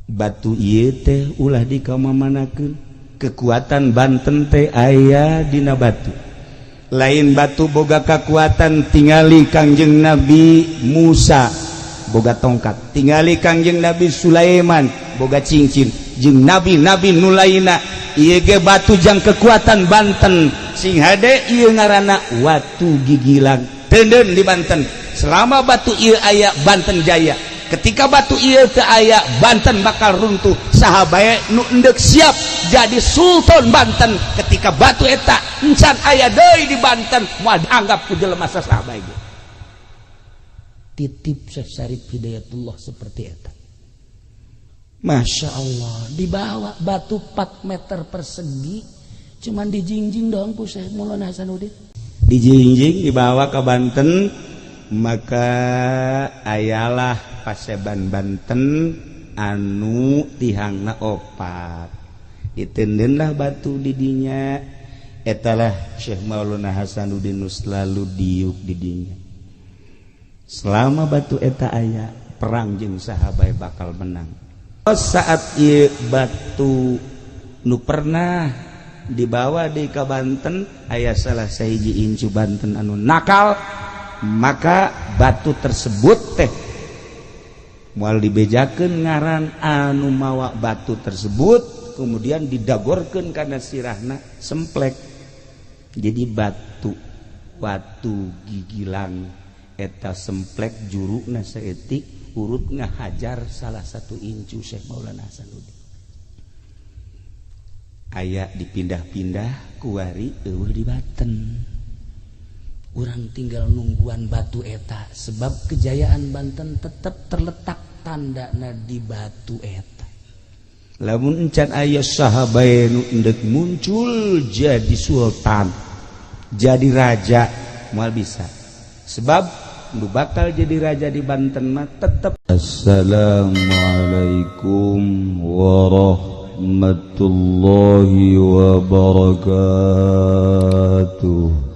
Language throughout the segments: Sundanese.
Batu ieu teh ulah dikamamanakeun, kekuatan Banten teh aya dina batu. Lain batu boga kekuatan, tingali Kangjeng Nabi Musa boga tongkat, tingali Kangjeng Nabi Sulaiman boga cincin, jeung nabi-nabi nu lainna. Ieu ge batu jang kekuatan Banten. Sing hade, ieu ngaranna Watu Gigilang, tenden di Banten. Selama batu ieu aya, Banten jaya. Ketika batu ieu teu aya, Banten bakal runtuh. Saha bae nu endek siap jadi sultan Banten, ketika batu eta encan aya deui di Banten, moal dianggap ku jelema saha bae. Titip Syekh Syarif Hidayatullah seperti eta. Masya Allah, dibawa batu 4 meter persegi, cuman dijingjing doang ku Syekh Maulana Hasanuddin, dijingjing, dibawa ke Banten. Maka ayalah Paseban Banten anu tihangna opat, ditendenlah batu didinya. Etalah Syekh Maulana Hasanuddin nu selalu diuk didinya. Selama batu eta aya, perang jeung saha bae bakal menang. Saat ieu batu nu pernah dibawa di ka Banten, aya salah sahiji incu Banten anu nakal, maka batu tersebut teh moal dibejakeun ngaran anu mawa batu tersebut, kemudian didagorkeun kana sirahna semplek. Jadi batu Watu Gigilang eta semplek, jurukna saeutik, urut ngahajar salah satu incu Syekh Maulana Hasanuddin. Aya dipindah-pindah, kuari euweuh di Banten. Urang tinggal nungguan batu eta, sebab kejayaan Banten tetap terletak tandana di batu eta. Lamun encan aya saha bae nu endek muncul jadi sultan, jadi raja, moal bisa, sebab nu bakal jadi raja di Banten mah tetep. Assalamualaikum warahmatullahi wabarakatuh.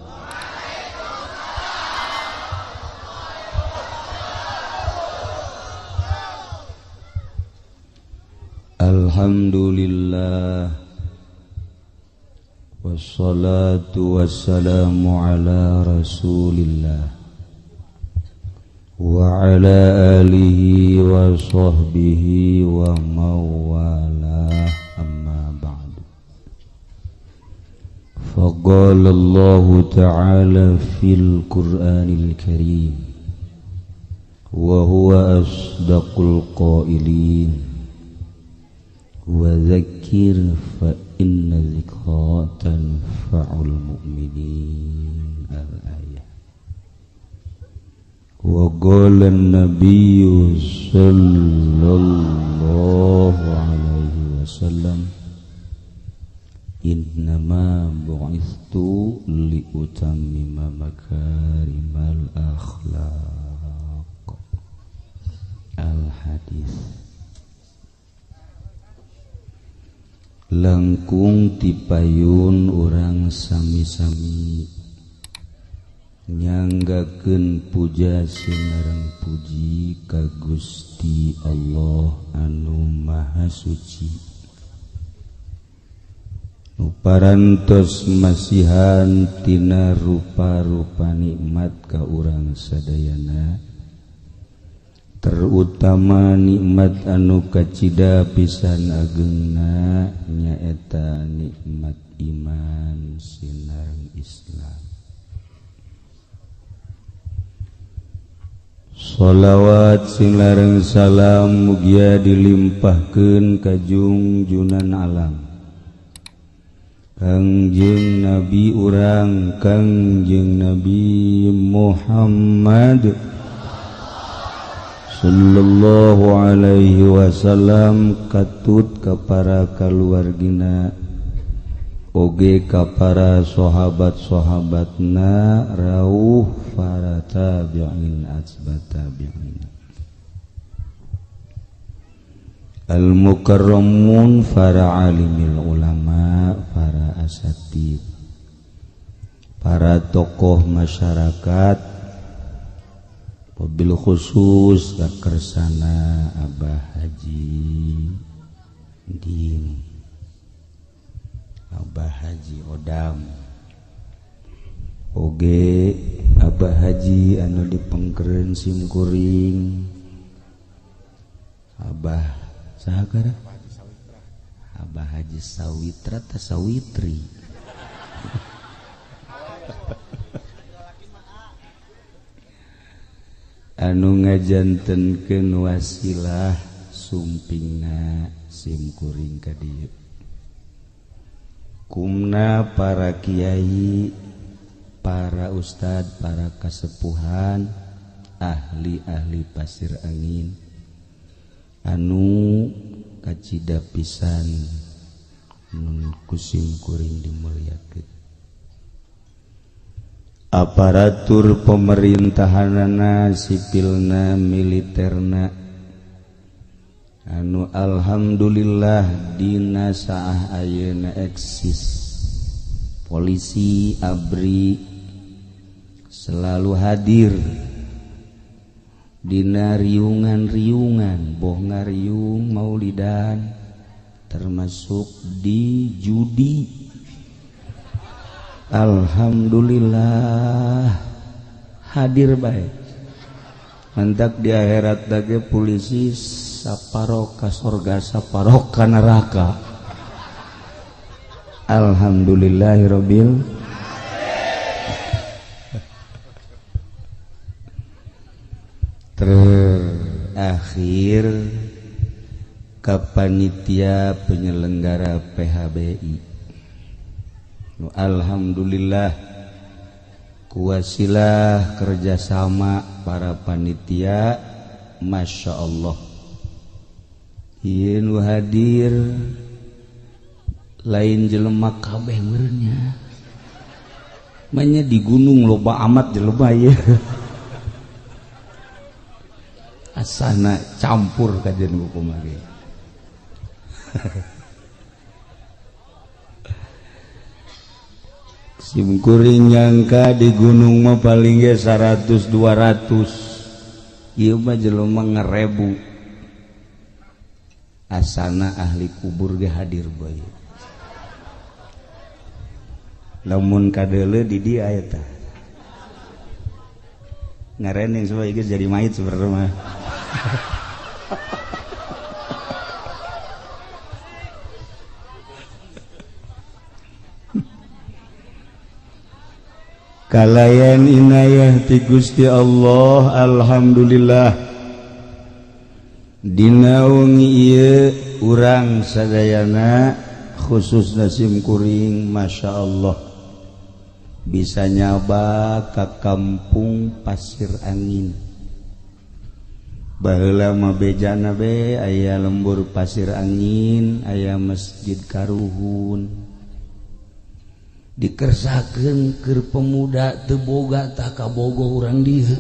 Alhamdulillah, wassalatu wassalamu ala Rasulillah wa ala alihi wa sahbihi wa mawalah, amma ba'du. Faqala Allah ta'ala fil Qur'anil Karim wa huwa asdaqul qailin: wa dzakir fa inna dzikra tanfa'ul mu'minin. Al-ayah. Wa qala an-nabiyyu sallallahu alaihi wasallam: innama bu'itstu liutammima makarimal akhlaq. Al-hadis. Langkung tipayun urang sami-sami nyanggakeun puja sinareng puji ka Gusti Allah anu Maha Suci, nu parantos masihan tina rupa-rupa nikmat ka urang sadayana, terutama nikmat anu kacida pisan agengna, nyaeta nikmat iman sinareng Islam. Sholawat sing lareng salam mugia dilimpahkeun ka jungjunan alam Kangjeng Nabi urang, Kangjeng Nabi Muhammad sallallahu alaihi wasallam, katut ka para kaluargina oge ka para sahabat-sahabatna, rauh para tabi'in atsba tabi'in, al mukarramun, para alimil ulama, para asatid, para tokoh masyarakat, wabil khusus kakersana Abah Haji. Haji Odam, oge Abah Haji anu dipengkeren simkuring, Abah saha? Abah Haji Sawitra ta Sawitri, anu ngajantenkeun wasilah sumpingna simkuring ka dieu, kumna para kiai, para ustad, para kasepuhan, ahli-ahli Pasir Angin anu kacida pisan nun ku simkuring dimuliakeun, aparatur pemerintahanana, sipilna, militerna, anu alhamdulillah dina saah ayeuna eksis, polisi, ABRI selalu hadir dina riungan-riungan, boh ngariung maulidan, termasuk di judi. Alhamdulillah hadir baik. Mantak di akhirat dage polisi saparo ka sorga, saparo ka neraka. Alhamdulillahirabbil. Terakhir ka panitia penyelenggara PHBI. Alhamdulillah kuwasilah kerjasama para panitia, Masya Allah, ieu nu hadir lain jelema kabeh meureunnya, manya di gunung loba amat jelema ieu, asana campur kajian kumaha ge. Simkuring nyangka di gunung mah paling ge 100 200, ieu mah jelema ngerebu, asana ahli kubur ge hadir bae. Lamun kadeuleu di dieu eta ngarening supaya geus jadi mayit sebenarnya mah. Kalayan inayah ti Gusti Allah, alhamdulillah dina wengi ieu urang sadayana khususna simkuring, Masya Allah bisa nyaba ka kampung Pasir Angin. Baheula mah bejana be aya lembur Pasir Angin, aya masjid karuhun, dikersakeun keur pemuda teu boga tah kabogo urang dieu.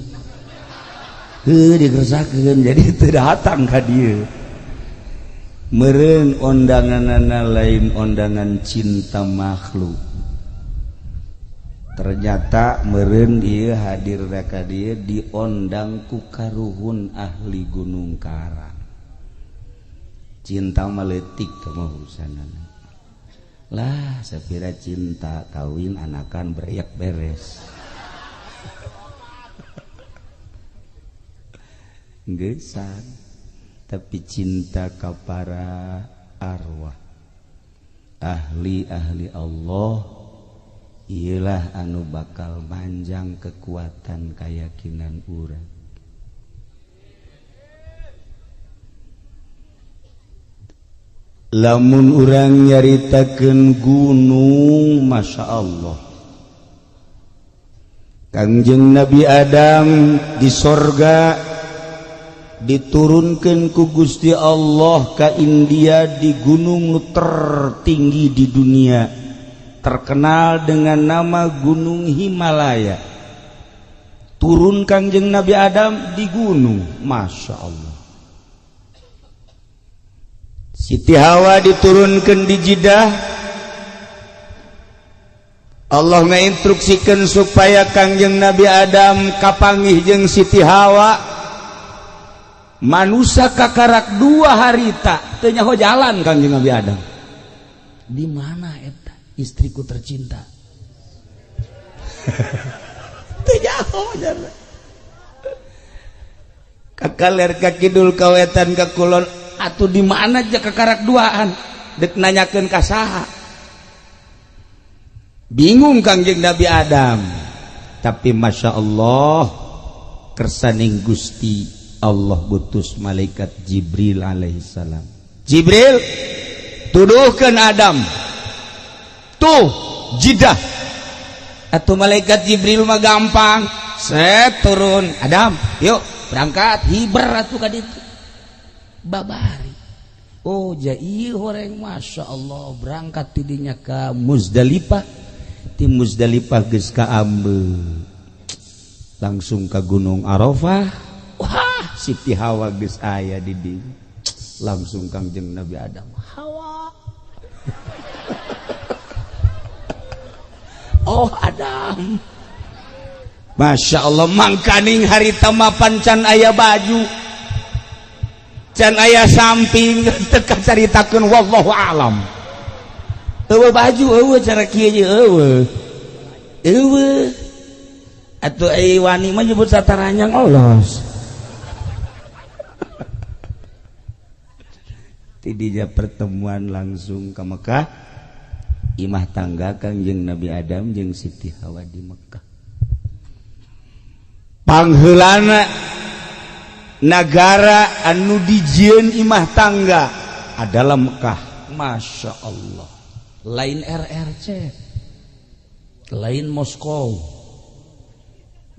Heuh, dikersakeun jadi teu datang ka dieu. Meureun ondanganana lain ondangan cinta makhluk. Ternyata meureun ieu hadir ka dieu diondang ku karuhun ahli Gunung Karang. Cinta mah leutik teh mah urusanana. Lah sapira cinta kawin anakan beriak beres. Geusan, tapi cinta ka para arwah, ahli-ahli Allah, iyalah anu bakal manjang kekuatan keyakinan urang. Lamun urang nyaritakeun gunung, Masya Allah, Kangjeng Nabi Adam di sorga diturunkan ku Gusti Allah ka India di gunung nu tertinggi di dunia, terkenal dengan nama Gunung Himalaya. Turun Kangjeng Nabi Adam di gunung, Masya Allah. Siti Hawa diturunkan di Jeddah. Allah ngainstruksikan supaya Kangjeng Nabi Adam kapanggih jeung Siti Hawa. Manusia kakarak 2 harita teu nyaho jalan Kangjeng Nabi Adam. Di mana eta? Istriku tercinta. Teu jauh jarna. Ka kaler ka kidul ka wetan ka kulon atuh di mana aja kakarak duaan dek nanyakeun ka saha. Bingung Kangjeng Nabi Adam. Tapi Masya Allah kersaning Gusti Allah butus malaikat Jibril alaihissalam. Jibril tuduhkeun Adam. Tuh jidah. Atuh malaikat Jibril mah gampang. Set turun Adam, yuk berangkat hiber atuh ka ditu. Babari. Oh ja ieu horeng Masya Allah berangkat tidinya ka Muzdalifah. Ti Muzdalifah geus ka Ambe. Langsung ka Gunung Arafah. Wah, Siti Hawa geus aya di dieu. Langsung Kangjeng Nabi Adam. Hawa. Oh Adam. Masya Allah mangkaning harita mapan can aya baju. Can aya samping teu kacaritakeun wallahu alam. Eueuh baju eueuh cara kieu je eueuh. Eueuh. Atuh ai wani mah nyebut sataranyang olos. Tidinya pertemuan langsung ke Mekah. Imah tangga Kangjeng Nabi Adam jeung Siti Hawa di Mekah. Pangheulana nagara anu dijieun imah tangga adalah Mekah. Masya Allah. Lain RRC, lain Moskow,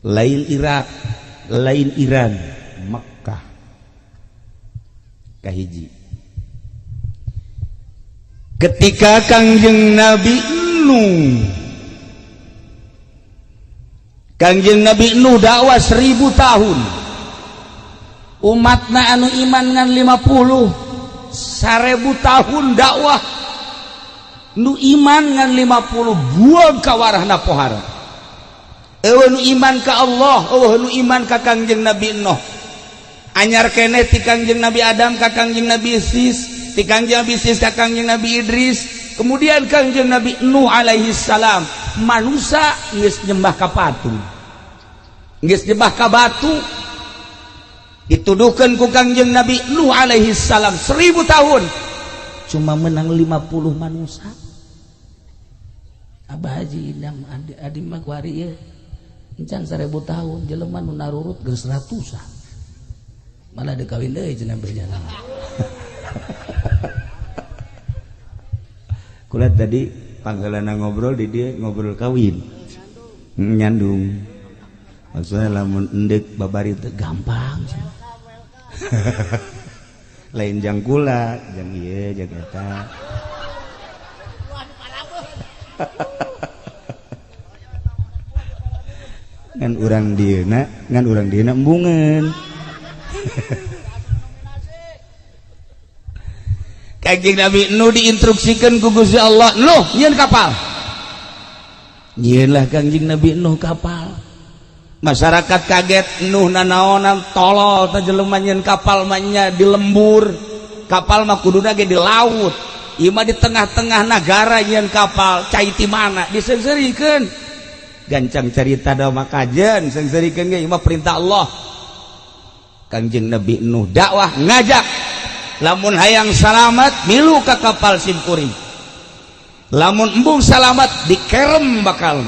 lain Irak, lain Iran, Mekah. Kahiji. Ketika Kangjeng Nabi Nuh, Kangjeng Nabi Nuh dakwah 1000 tahun. Umatna anu iman ngan 50, 1000 tahun dakwah. Nu iman ngan 50 buang ka warahna pohara. Eueuh nu iman ka Allah, eueuh nu iman ka Kangjeng Nabi Nuh. Anyar keneh ti Kangjeng Nabi Adam ka Kangjeng Nabi Sis, ti Kangjeng Nabi Sis ka Kangjeng Nabi Idris, kemudian Kangjeng Nabi Nuh alaihi salam. Manusia geus nyembah ka patung, geus nyembah ka batu. Dituduhkeun ku Kangjeng Nabi Nuh alaihi salam 1000 tahun cuma menang 50 manusia. Abah Haji Idam adi, adi mah kuari ieu encan 1000 tahun jelema nu narurut geus ratusan. Malah dikawin deui cenah berjalan. Kula tadi panggalana ngobrol di dia ngobrol kawin. Nyandung. Maksudnya lamun endek babari teh gampang. Lain jang kula, jang ieu jang eta. Ngan urang dieuna, ngan urang dieuna embungeun. Kangjeng Nabi Nuh diinstruksikeun ku Gusti Allah, "Nuh, nyieun kapal." Nyieunlah Kangjeng Nabi Nuh kapal. Masyarakat kaget, Nuh nanaonan tolol teh jelema nyieun kapal mah nya di lembur. Kapal mah kuduna ge di laut. Ieu mah di tengah-tengah nagara nyieun kapal, cai ti mana? Diseungseurikeun. Gancang carita da mah kajen, seungseurikeun ge ieu mah perintah Allah. Kangjeng Nabi Nuh dakwah ngajak, lamun hayang salamat milu ka kapal simkuring. Lamun embung salamat dikerem bakal.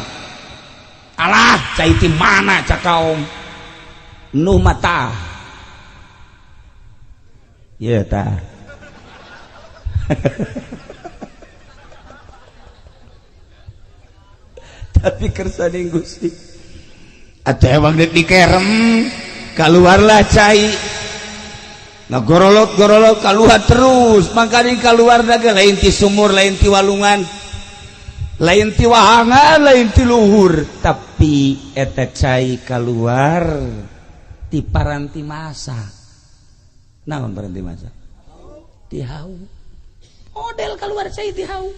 Alah cai ti mana cak kaum Nuh mata. Ye tah. Tapi kersaning Gusti. Atuh emang deuk dikerem keluarlah cai. Nah gorolot-gorolot keluar terus, makanya keluar daga lain ti sumur, lain ti walungan, lain ti wahangan, lain ti luhur, tapi eta cai keluar ti paranti masa. Naon paranti masa? Ti hau. Model keluar cai ti hau.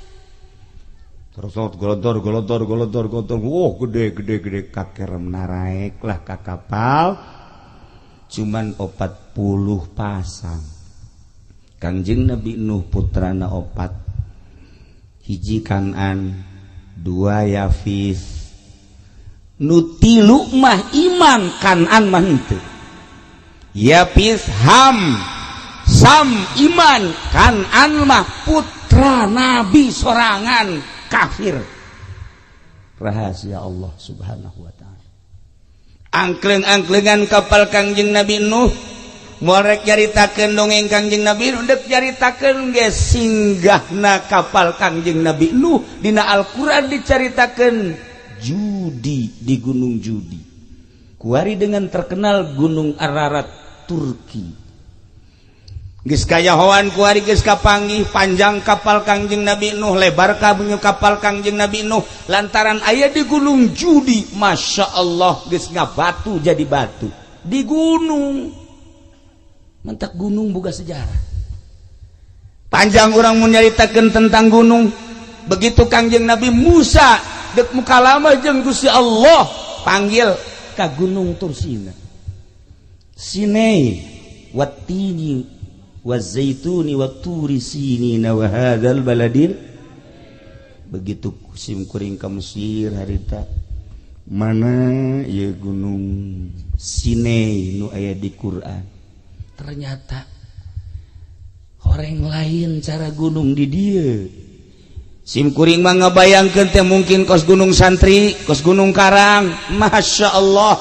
Terus golontor golontor golontor golontor, wah gede gede gede kakerem naraek lah ka kapal. Cuman 40 pasang. Kangjeng Nabi Nuh putrana 4. Hiji Kanan, dua Yafis, nu tilu mah iman, Kanan mah henteu. Yafis, Ham, Sam iman, Kanan mah putra nabi sorangan kafir. Rahasia Allah Subhanahu wa ta'ala. Angkleng-angklengan kapal Kangjeng Nabi Nuh, moal rek nyaritakeun dongeng Kangjeng Nabi Nuh, dek nyaritakeun ge singgahna kapal Kangjeng Nabi Nuh dina Al-Qur'an dicaritakeun Judi di Gunung Judi. Kuari dengan terkenal Gunung Ararat Turki. Geus kayahoan kuari geus kapanggih panjang kapal Kangjeng Nabi Nuh, lebar kabunyu kapal Kangjeng Nabi Nuh lantaran aya di Gunung Judi. Masya Allah, geus ngabatu jadi batu di gunung. Mentak gunung boga sejarah. Panjang orang mun nyaritakeun tentang gunung. Begitu Kangjeng Nabi Musa dek mukalama jeung Gusti Allah, panggil ka Gunung Tursina. Sinai wattini wazaituni watturi sinina wa hadzal baladil. Begitu sim kuring ka Mesir harita, mana ieu gunung Sinai nu aya di Quran? Ternyata orang lain cara gunung di dieu. Sim kuring mah ngabayangkeun teh mungkin kos Gunung Santri, kos Gunung Karang. Masya Allah,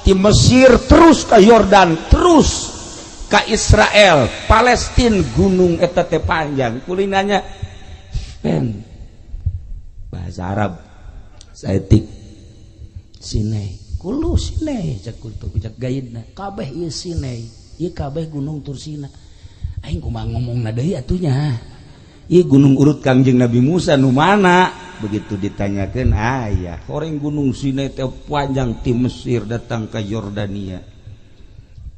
di Mesir terus ke Yordan, terus ke Israel, Palestina, gunung eta teh panjang. Kulinanya pen bahasa Arab saeutik Sinai. Kulu Sinai cek kultu cek gaidna. Kabeh ieu Sinai, ieu kabeh Gunung Tursina. Aing kumaha ngomongna deui atuh nya. Ieu gunung urut Kangjeng Nabi Musa nu mana? Begitu ditanyakeun aya, horeng Gunung Sinai teh panjang ti Mesir datang ke Yordania.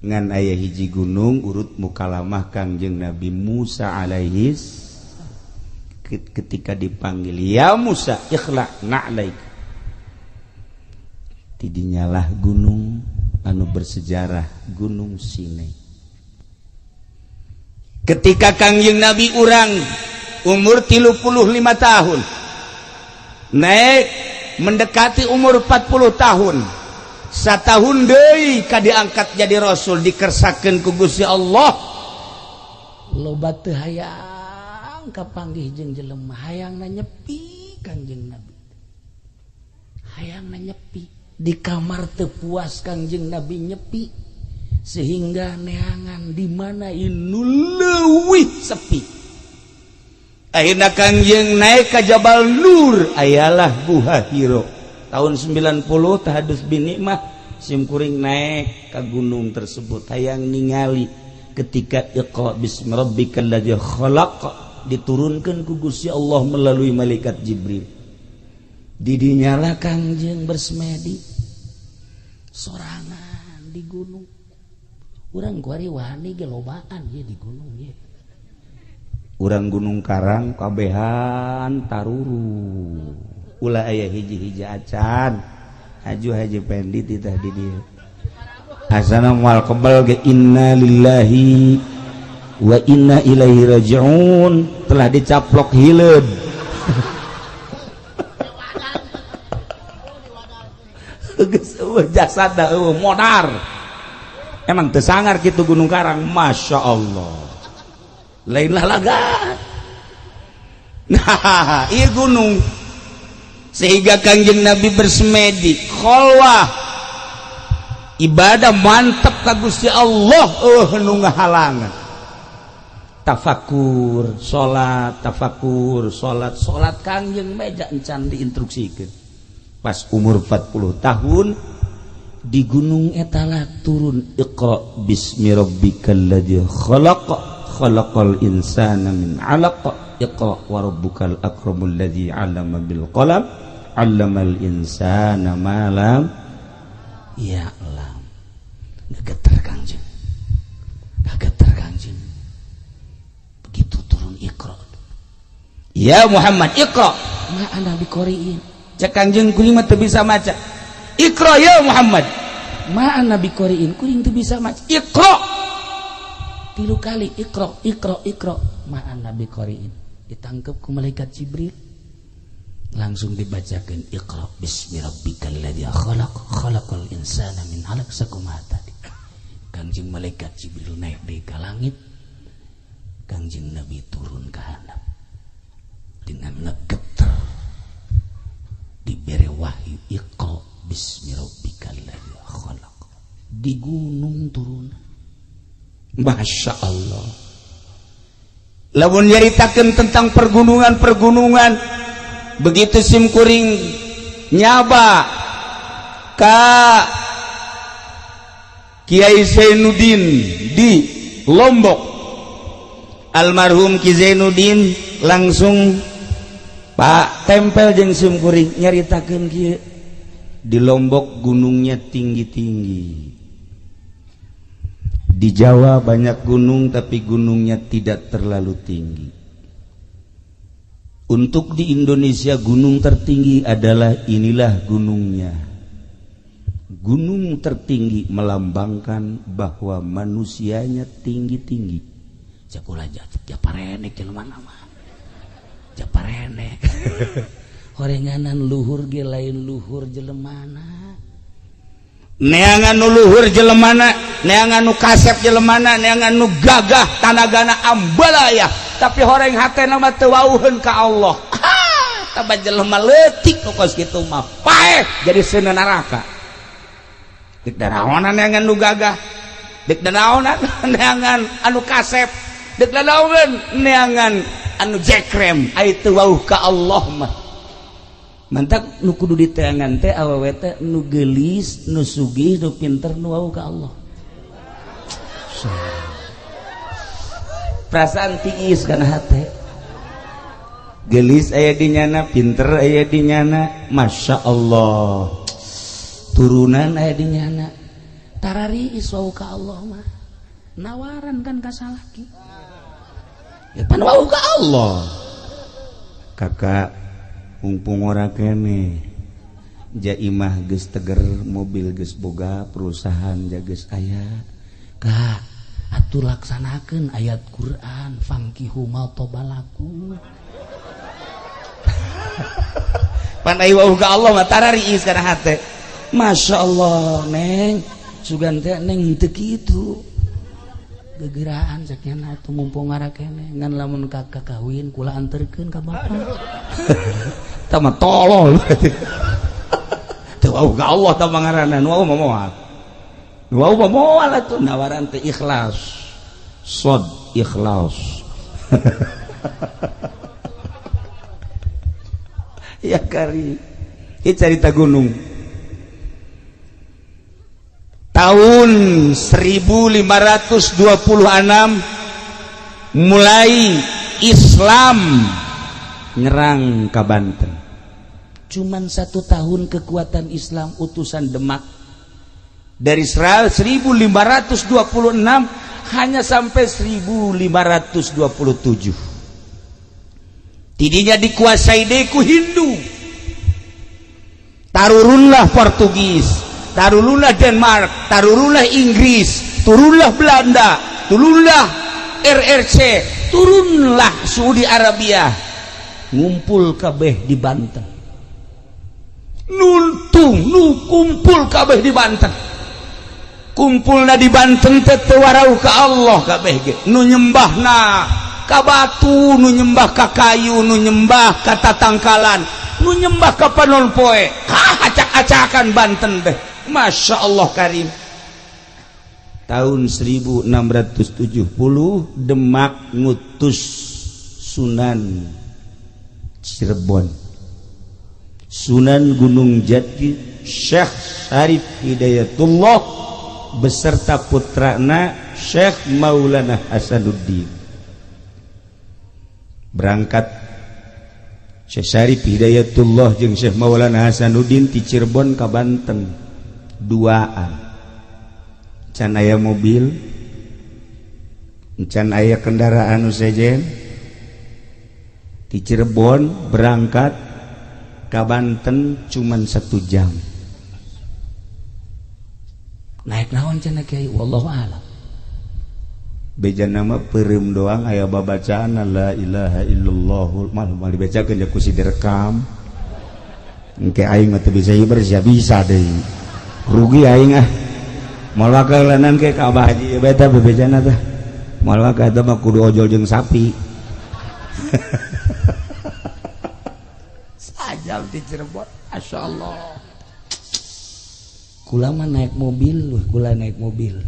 Ngan aya hiji gunung urut mukalamah Kangjeng Nabi Musa alaihis ketika dipanggil, ya Musa ikhla na'laik. Tidinyalah gunung anu bersejarah Gunung Sinai. Ketika Kangjeng Nabi urang umur 35 tahun naik mendekati umur 40 tahun, satahun deui ka diangkat jadi rasul, dikersakeun ku Gusti Allah. Loba teu hayang kapanggih jeung jelema, hayangna nyepi Kangjeng Nabi. Hayangna nyepi di kamar teu puas Kangjeng Nabi nyepi sehingga neangan di mana inu leuwih sepi. Akhirna Kangjeng naik ke Jabal Nur, ayalah Guha Hiro. Tahun 90 tahadus bin nikmah sim kuring naik ke gunung tersebut hayang ningali ketika Iqra bismi rabbikal ladzi khalaq diturunkan ku Gusti Allah melalui malaikat Jibril. Didinyalah Kangjeng bersemedi sorangan di gunung. Urang kuari wani ge lobaan ye di gunung ye. Urang Gunung Karang kabehan taruru. Ulah aya hiji-hiji acan. Haju Haji Pendi titah di dieu. Asana moal kebal ge inna lillahi wa inna ilaihi rajiun, telah dicaplok hileud. Geus eueuh jasad eueuh modar. Emang teu sangar kitu Gunung Karang, Masya Allah. Lainlah laga. Nah, ieu gunung sehingga Kangjeng Nabi bersemedi kholwah ibadah mantep ka Gusti Allah, nu ngahalangan. Tafakur, salat, tafakur, salat, salat Kangjeng meja encan diinstruksikeun. Pas umur 40 tahun di gunung etala turun Iqra bismi rabbikal ladzi khalaq khalaqal insana min 'alaq iqra wa rabbukal akramul ladzi 'allama bil qalam 'allamal insana ma lam ya'lam. Gegeter Kangjeng. Gegeter Kangjeng. Begitu turun Iqra. Ya Muhammad Iqra ma ana biqoriin. Cek Kangjeng kuring mah teu bisa maca. Iqra ya Muhammad ma ana biqoriin, kuring teu bisa maca. Iqra tilu kali Iqra Iqra Iqra ma ana biqoriin. Ditangkep ku malaikat Jibril. Langsung dibacakan Iqra bismi rabbikal ladzi khalaq khalaqal insana min 'alaq sakumaha tadi. Kangjeng malaikat Jibril naik deui ka langit, Kangjeng Nabi turun ka handap dengan ngegeter dibere wahyu Iqra bismi rabbikal ladzi khalaq. Di gunung turun. Masya Allah. Lamun nyaritakeun tentang pergunungan-pergunungan, begitu simkuring nyaba ka Kiai Zainuddin di Lombok, almarhum Ki Zainuddin langsung Pak tempel jeung simkuring nyaritakeun kieu, di Lombok gunungnya tinggi-tinggi, di Jawa banyak gunung tapi gunungnya tidak terlalu tinggi. Untuk di Indonesia gunung tertinggi adalah inilah gunungnya. Gunung tertinggi melambangkan bahwa manusianya tinggi-tinggi. Cakula japarenek jelema mah. Japarenek. Horenganan luhur ge lain luhur jelemana. Neangan nu luhur jelemana, neangan nu kasep jelemana, neangan nu gagah tanagana ambalaya, tapi horeng hatena mah teu wauheun ka Allah. Taba jelema leutik nu kos kitu mah paeh jadi seuneu neraka. Dek daraonan neangan nu gagah, dek daraonan neangan anu kasep, dek daraonan neangan anu jekrem, ai teu wauh ka Allah mah. Mantak nu kudu diteangan teh awewe teh nu geulis, nu sugih, nu pinter, nu wau ka Allah. Perasaan tiis kana hate. Geulis aya di nyana, pinter aya di nyana, Masya Allah. Turunan aya di nyana. Tarariis wau ka Allah mah. Nawaran kan ka salaki. Ya pan wau ka Allah. Kakak mumpung ora kene jaimah geus teger, mobil geus boga, perusahaan geus aya. Kak, atuh laksanakeun ayat Quran fankihu ma tobalakum. Pan ai wau ka Allah mah tarariis kana hate. Masya Allah, Neng, sugan teh Neng teu kitu. Gegeraan cek nya atuh mumpung ngara kene ngan lamun kakak kawin kula anterkeun ka bapak. Tah mah tolol. Teu wau ka Allah tah mah ngaranna, nu wau mah moal. Nu wau mah moal atuh nawaran teh ikhlas. Sod ikhlas. Ya kari. Ieu carita gunung. Tahun 1526 mulai Islam nyerang ke Banten. Cuman 1 tahun kekuatan Islam utusan Demak dari 1526 hanya sampai 1527. Tidinya dikuasai deku Hindu. Tarurunlah Portugis, tarurunlah Denmark, tarurunlah Inggris, turunlah Belanda, turunlah RRC, turunlah Saudi Arabia, ngumpul kabeh di Banten. Nuntung nu kumpul kabeh di Banten. Kumpulna di Banten teh teu warauh ka Allah kabeh ge. Nu nyembahna ka batu, nu nyembah ka kayu, nu nyembah ka tatangkalan, nu nyembah ka panon poe. Kah acak-acakan Banten teh. Masya Allah karim. Tahun 1670 Demak ngutus Sunan Cirebon, Sunan Gunung Jati, Syekh Syarif Hidayatullah beserta putrana Syekh Maulana Hasanuddin. Berangkat Syekh Syarif Hidayatullah jeung Syekh Maulana Hasanuddin ti Cirebon ka Banten. Duaan. Can aya mobil, can aya kendaraan nu sejen. Ti Cirebon berangkat ka Banten cuman 1 jam. Naik naon cenah kiai? Wallahu a'lam. Beja nama peureum doang aya babacaan la ilaha illallah, malah dibacakeun ja ku si direkam. Engke aing mah teu bisa hiber sia bisa deui. Rugi aing ah. Moal wakalanan ke ka Abah Haji beta bebejana tah. Moal wakal eta mah kudu ojol jeung sapi. Sajam di Cirebon, masyaallah. Kula mah naik mobil, kula naik mobil.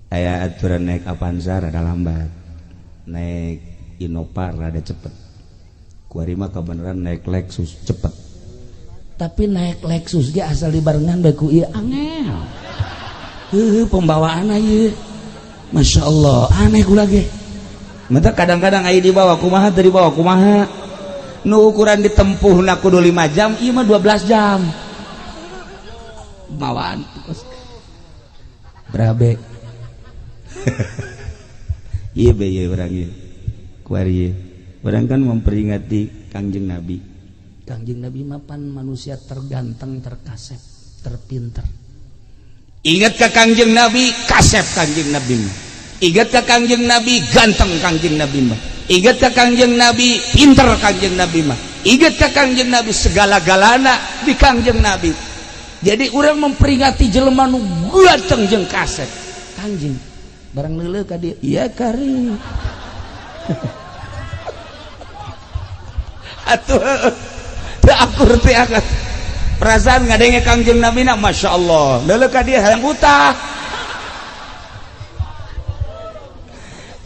Aya aturan naik Avanza rada lambat. Naik Innova rada cepet. Kuari mah kabeneran naik Lexus cepet. Tapi naik Lexus ge asal dibarengan bae ku ieu angel. Heuh pembawaan ieu. Masya Allah, aneh kula ge. Mata kadang-kadang aya dibawa kumaha teu dibawa kumaha. Nu ukuran ditempuhna kudu 5 jam, ieu mah 12 jam. Bawaan berabe. Ieu be ieu urang ieu. Kuari ieu. Urang kan memperingati Kangjeng Nabi. Kangjeng Nabi mapan manusia terganteng, terkasep, terpinter. Ingat ke Kangjeng Nabi, kasep Kangjeng Nabi mah. Ingat ke Kangjeng Nabi, ganteng Kangjeng Nabi mah. Ingat ke Kangjeng Nabi, pinter Kangjeng Nabi mah. Ingat ke Kangjeng Nabi, segala-galana di Kangjeng Nabi. Jadi orang memperingati jelema nu ganteng jeung kasep. Kangjeng barang leuleuh ka dieu, iya kari. Atuh teu akur teh akan. Perasaan ngadenge Kangjeng Nabi na Masya Allah. Leuleuh ka dieu hayang utah.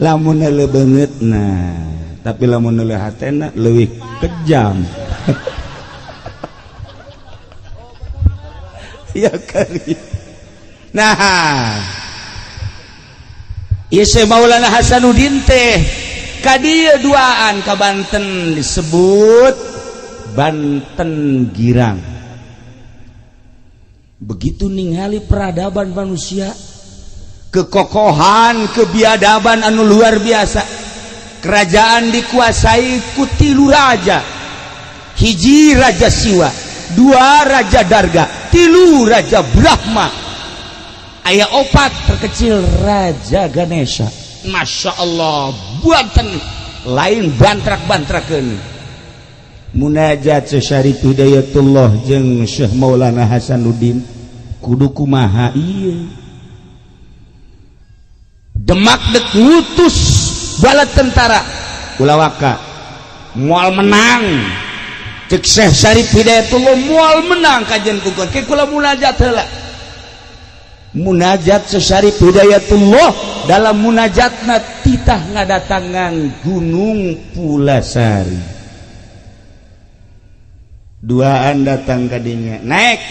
Lamun leuleuh beungeutna, tapi lamun leuleuh hatena leuwih kejam. Ya kari. Nah, ieu Maulana Hasanuddin teh ka dieu duaan ka Banten disebut Banten Girang. Begitu ningali peradaban manusia, kekokohan, kebiadaban anu luar biasa. Kerajaan dikuasai ku 3 raja. Hiji raja Siwa, 2 raja Darga, 3 raja Brahma. Aya 4 terkecil Raja Ganesha. Masya Allah, Banten lain bantrak-bantrakeun. Munajat Syarif Hidayatullah jeung Syekh Maulana Hasanuddin kudu kumaha ieu. Demak dek ngutus bala tentara ulah waka moal menang. Cek Syekh Syarif Hidayatullah moal menang kajian kukur ke kula munajat heula. Munajat Syekh Syarif Hidayatullah dalam munajatna titah ngadatangan Gunung Pulasari. Duaan datang kadinya naik,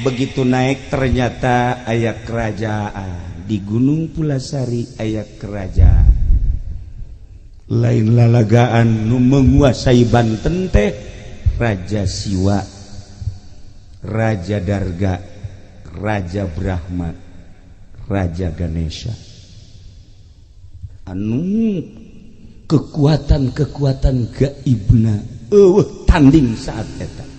begitu naik ternyata aya kerajaan di Gunung Pulasari, aya kerajaan lain lalagaan nu menguasai Banten teh Raja Siwa, Raja Darga, Raja Brahma, Raja Ganesha. Anu kekuatan-kekuatan gaibna eueuh tanding saat eta.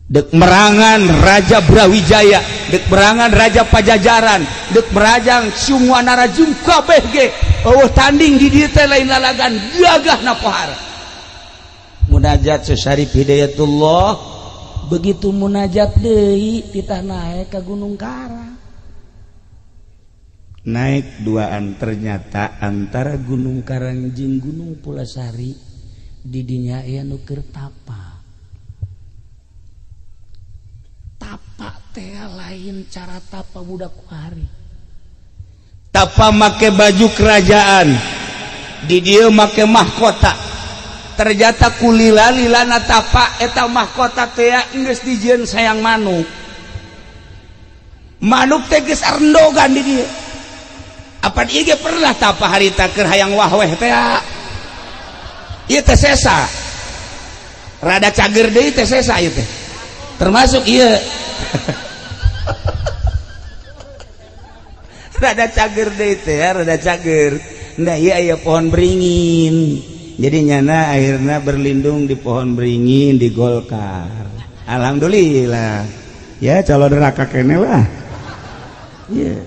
Dek merangan Raja Brawijaya, dek merangan Raja Pajajaran, dek merajang semua narajung kabeh ge eueuh tanding di dieu teh lain lalagan gagahna pohara. Munajat Syarif Hidayatullah begitu munajat deui titah naik ka Gunung Karang. Naik duaan ternyata antara Gunung Karang jeung Gunung Pulasari di dinya aya nu keur tapa. Tapa teh lain cara tapa budak kuari. Tapa make baju kerajaan, di dieu make mahkota. Ternyata kulila-lilana tapa eta mahkota teh geus dijieun sayang manuk. Manuk teh geus arendogan di dieu. Apan ieu ge pernah tapa harita keur hayang wahweh teh. Ieu teh sesa. Rada cager deui teh sesa ieu teh. Termasuk ieu. Rada cager deui teh, rada cager. Nah ieu aya pohon beringin. Jadi nyana akhirnya berlindung di pohon beringin di Golkar. Alhamdulillah. Ya calon neraka kene lah. Yeah.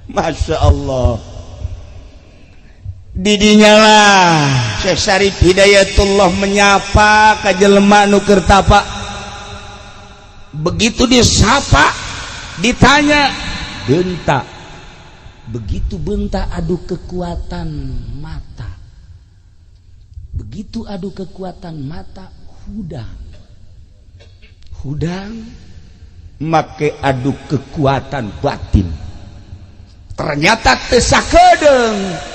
Masya Allah. Didinya lah Syekh Syarif Hidayatullah menyapa ka jelema nu keur tapa. Begitu disapa, ditanya, bentak. Begitu bentak adu kekuatan mata. Begitu adu kekuatan mata, hudang. Hudang make adu kekuatan batin. Ternyata teu sakedeung.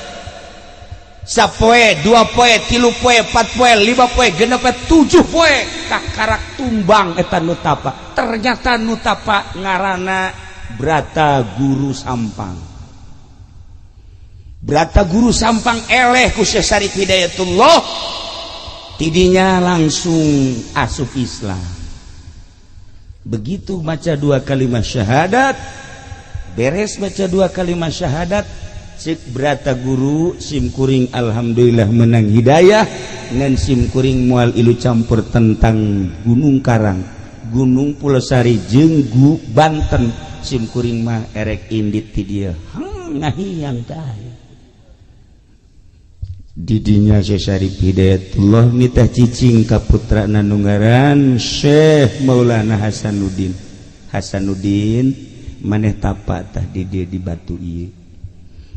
Sapoe, dua poe, tilu poe, empat poe, lima poe, genep poe, tujuh poe, kakarak tumbang eta nu tapa. Ternyata nu tapa ngaranna Brata Guru Sampang. Brata Guru Sampang eleh ku Syekh Syarif Hidayatullah, tidinya langsung asup Islam. Begitu maca dua kalimat syahadat, beres baca dua kalimat syahadat, cek Brata Guru simkuring alhamdulillah menang hidayah ngan simkuring mual ilu campur tentang Gunung Karang, Gunung Pulosari jeung Banten, simkuring mah erek indit ti dieu. Ngahiyang tah. Didinya Syekh Syarif Hidayatullah nitah cicing ka putrana nu ngaran Syekh Maulana Hasanuddin. Hasanuddin maneh tapa tah di dieu di batu ieu.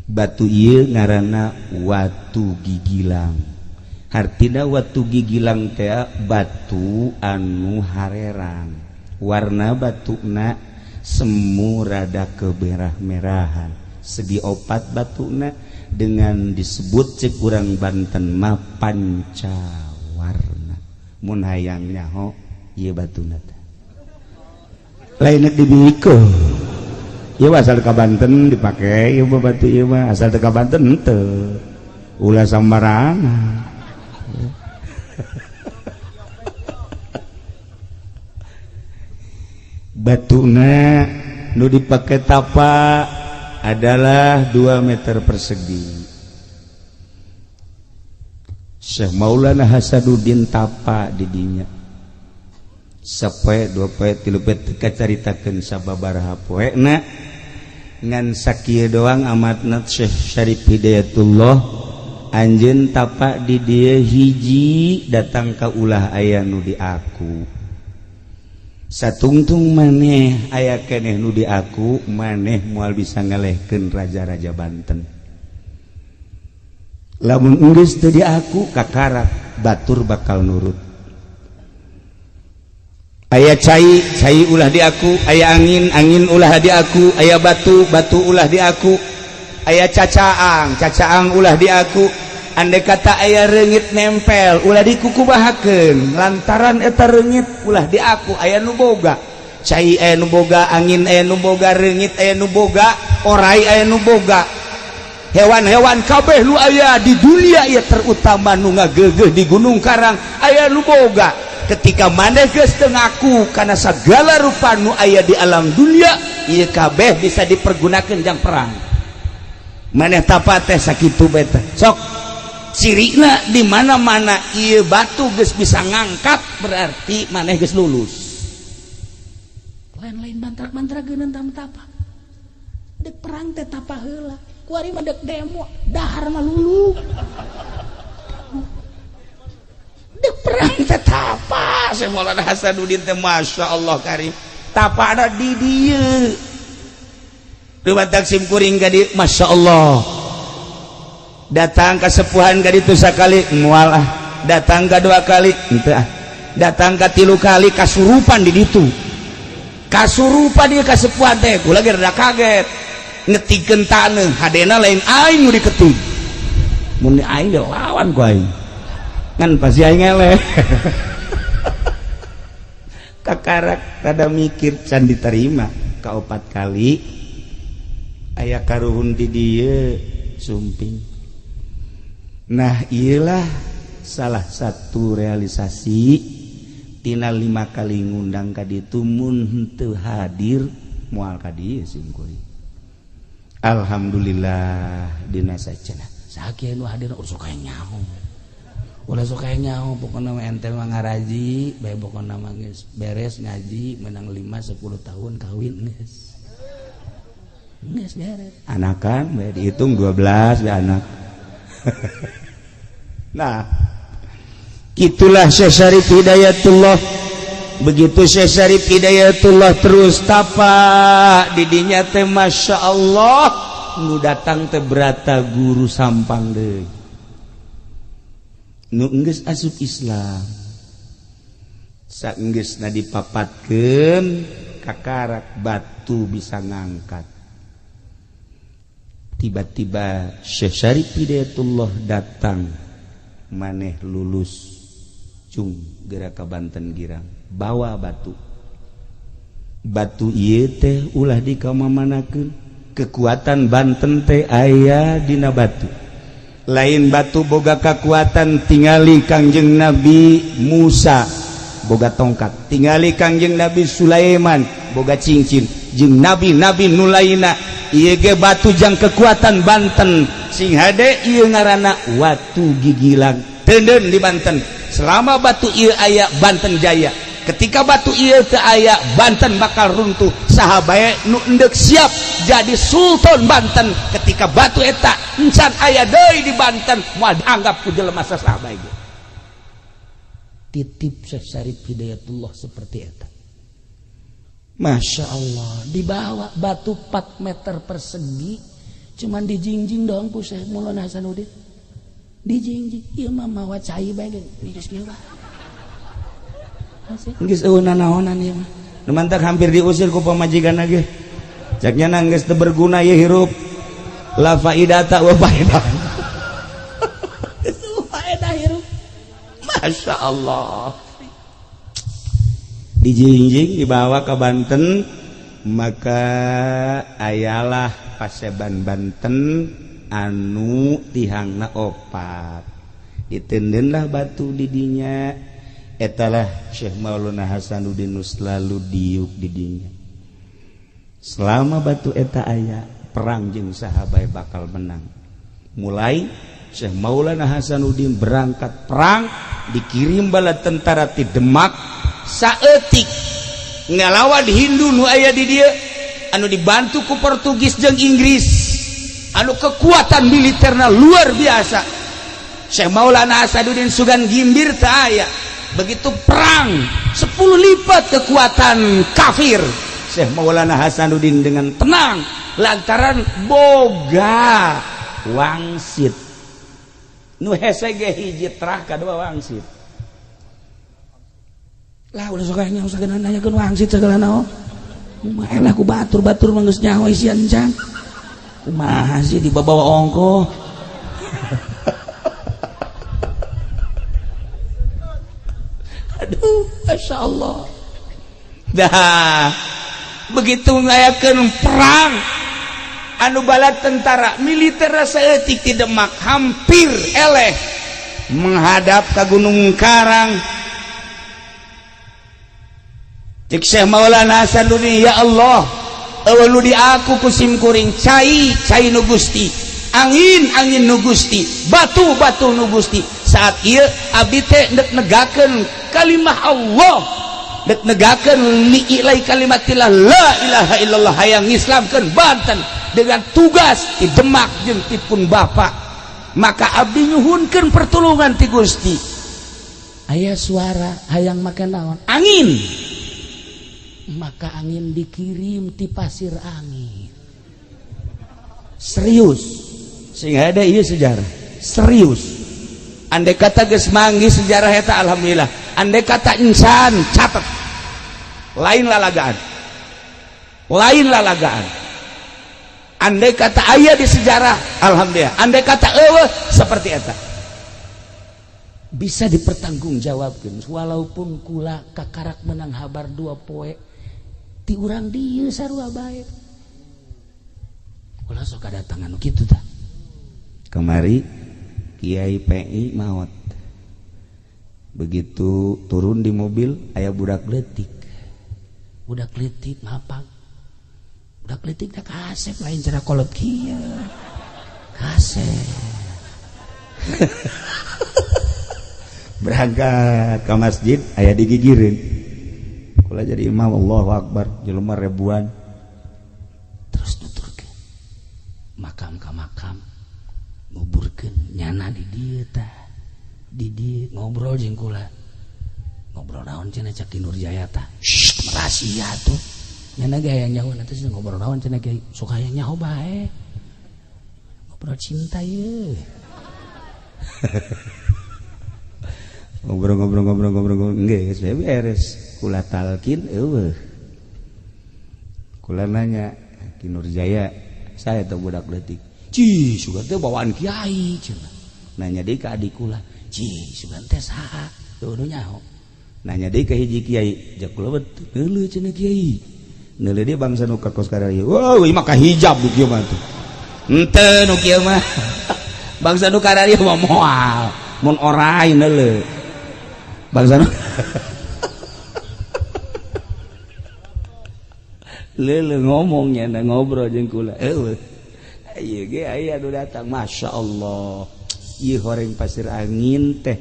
Batu ieu ngaranna Watu Gigilang. Hartina Watu Gigilang teh batu anu harerang. Warna batuna semu rada kemerah-merahan. Segi opat batuna dengan disebut cek urang Banten mah pancawarna. Mun hayang nyaho ieu batuna teh. Lain dibikeun. Ieu asal ka Banten dipake, ieu mah batu ieu mah asal teu ka Banten henteu. Ulah sambarangan. Batuna nu dipake tapa adalah 2 meter persegi. Syekh Maulana Hasanuddin tapa didinya. Sapoe, dua poe, tilu poe teu kacaritakeun sababaraha poena. Ngan sakieu doang amatna Syekh Syarif Hidayatullah anjeun tapa di dieu hiji datang ka ulah aya nu di aku. Satungtung maneh aya keneh nu di aku, maneh moal bisa ngalehkeun raja-raja Banten. Lamun geus teu di aku kakarak batur bakal nurut. Aya cai, cai ulah di aku, aya angin, angin ulah di aku, aya batu, batu ulah di aku, aya cacaang, cacaang ulah di aku. Andai kata aya reungit nempel ulah dikukubahakeun, lantaran eta reungit ulah di aku. Aya nu boga cai, aya nu boga angin, aya nu boga reungit, aya nu boga orai, aya nu boga hewan-hewan kabeh nu aya di dunia ieu, terutama nu ngageugeuh di Gunung Karang aya nu boga. Ketika maneh geus teu ngaku kana sagala rupa nu aya di alam dunia ieu kabeh bisa dipergunakeun jang perang. Maneh tapa teh sakitu bae teh. Sok cirina di mana-mana ieu batu geus bisa ngangkat berarti maneh geus lulus. Lain-lain mantrak-mantra geuneun tapa. Dek perang teh tapa heula. Kuari mah dek demo, dahar mah lulu. Dek perang teh tapa. Syekh Maulana Hasanuddin teh Masya Allah karim. Tapana di dieu. Dumatak sim kuring ka dieu, Masya Allah. Datang ka sepuhan ka ditu sakali moal ah. Datang ka dua kali henteu ah. Datang ka tilu kali kasurupan di ditu. Kasurupan dia kasepuhan teh, kula ge rada kaget. Ngetikeun taneuh, hadena lain aing nu diketik. Mun aing ge lawan ku aing. Ngan pasti aing eleh. Kakarak rada mikir can diterima ka opat kali aya karuhun di dieu sumping. Nah, iyalah salah satu realisasi tina 5 kali ngundang ka ditu mun henteu hadir moal ka dieu simkuring. Alhamdulillah dina sacenah. Sakieu nu hadir ulah sok aya nyaho. Ulah sok aya nyaho pokona mah ente mah ngaraji bae pokona mah geus beres ngaji menang 5 10 tahun kawin geus. Geus beres. Anakan bae dihitung 12 bae anak. Nah, itulah Syekh Syarif Hidayatullah. Begitu Syekh Syarif Hidayatullah terus tapak didinya teh, Masya Allah, nu datang teh berata guru Sampang deui nu enggeus asup Islam. Saenggeusna dipapatkeun, kakarak batu bisa ngangkat. Tiba-tiba Syekh Syarif Hidayatullah datang, maneh lulus, cung geura ka Banten Girang, bawa batu. Batu ieu teh ulah dikamamanakeun, kekuatan Banten teh aya dina batu. Lain batu boga kekuatan, tingali Kangjeng Nabi Musa boga tongkat, tingali Kangjeng Nabi Sulaiman boga cincin, jeung nabi-nabi nu lainna. Ieu ge batu jang kekuatan Banten. Sing hade, ieu ngaranna watu gigilang. Tenden di Banten. Selama batu ieu aya, Banten jaya. Ketika batu ieu teu aya, Banten bakal runtuh. Saha bae nu endek siap jadi sultan Banten, ketika batu eta encan aya deui di Banten, moal dianggap ku jelema saha bae ge. Titip Syekh Syarif Hidayatullah seperti eta. Masya Allah, dibawa batu 4 meter persegi, cuman dijingjing doang ku Syekh Maulana Hasanuddin. Dijingjing, ieu mah mawa cai bae ge, geus kieu bae. Geus eueuh nanaonan ieu mah. Nu mantak hampir diusir ku pamajikan ge. Cek nya geus teu berguna ieu hirup. La faidata wa faedah. Geus faedah hirup. Masya Allah. Dijingjing dibawa ke Banten, maka ayalah paseban Banten anu tihangna opat. Ditendenlah batu didinya. Etalah Syekh Maulana Hasanuddin nu selalu diuk didinya. Selama batu eta aya, perang jeung saha bae bakal menang. Mulai Syekh Maulana Hasanuddin berangkat perang, dikirim bala tentara ti Demak saeutik ngalawan Hindu nu aya di dieu anu dibantu ku Portugis jeung Inggris, anu kekuatan militerna luar biasa. Syekh Maulana Hasanuddin sugan gimbir teu aya. Begitu perang 10 lipat kekuatan kafir, Syekh Maulana Hasanuddin dengan tenang lantaran boga wangsit nu hese ge hiji terah kadua wangsit lah. Ulah sok nyaho sagala, nanyakeun wangsit segala naon. Kumaha lah ku batur-batur mah geus nyaho isian can. Kumaha sih dibawa ongko. Aduh, Masya Allah. Dah begitu ngayakeun perang anu bala tentara militer saeutik ti Demak hampir eleh menghadap ke Gunung Karang. Cek Syekh Maulana Hasanuddin, ya Allah, eueuh nu di aku ku sim kuring, cai cai nu Gusti, angin angin nu Gusti, batu batu nu Gusti. Saat ieu abdi teh ndek negakeun kalimah Allah, dek negakeun li'ilai kalimatillah la ilaha illallah, hayang ngislamkeun Banten dengan tugas di Demak jeung ti pun bapak, maka abdi nyuhunkeun pertolongan ti Gusti. Aya suara hayang make naon? Angin. Maka angin dikirim ti pasir angin. Serius sing ada ieu sejarah serius. Andai kata geus manggih sejarah eta, alhamdulillah. Andai kata insan catat, lain lalagaan, lain lalagaan. Andai kata aya di sejarah, alhamdulillah. Andai kata eueuh, seperti eta bisa dipertanggungjawabkan. Walaupun kula kakarak menang habar 2 poe ti urang dieu sarua bae, ulah sok kadatangan kitu tah. Kemari Kiai PI maot, begitu turun di mobil aya budak leutik. Budak leutik ngapak, budak leutik dah kasep, lain cara kolot kieu kasep. Berangkat ke masjid aya digigirin, kula jadi imam, Allahu Akbar, jelema ribuan. Terus nuturkeun makam ka makam, nguburkeun. Nyana di dieu tah. Di dieu ngobrol jeung kula. Ngobrol naon cenah cak Ki Nurjaya tah. Shh, rahasia tuh. Nyana ge hayang nyaho nanti ngobrol naon cenah kiai. Sok hayang nyaho bae. Ngobrol cinta ye. Ngobrol-ngobrol-ngobrol-ngobrol geus beres. Kula talkin eueuh. Kula nanya Ki Nurjaya, saya teh budak leutik. Ci, sugan teh bawaan kiai cenah. Nanya deui ka adik kula, "Ci, sugan teh saha?" Teu nyaho. Nanya deui ka hiji kiai, jak kula betul neuleuh cenah kiai. Neuleuh deui bangsa nu ka kos kararieu. Wah, ieu mah ka hijab nu kieu mah tuh. Henteu nu kieu mah. Bangsa nu kararieu mah moal. Mun orai neuleuh. Bangsa nu leuleuh ngomongnya na ngobrol jeung kula. Eueuh. Ieu ge aya nu datang, Masya Allah. Ieu horeng pasir angin teh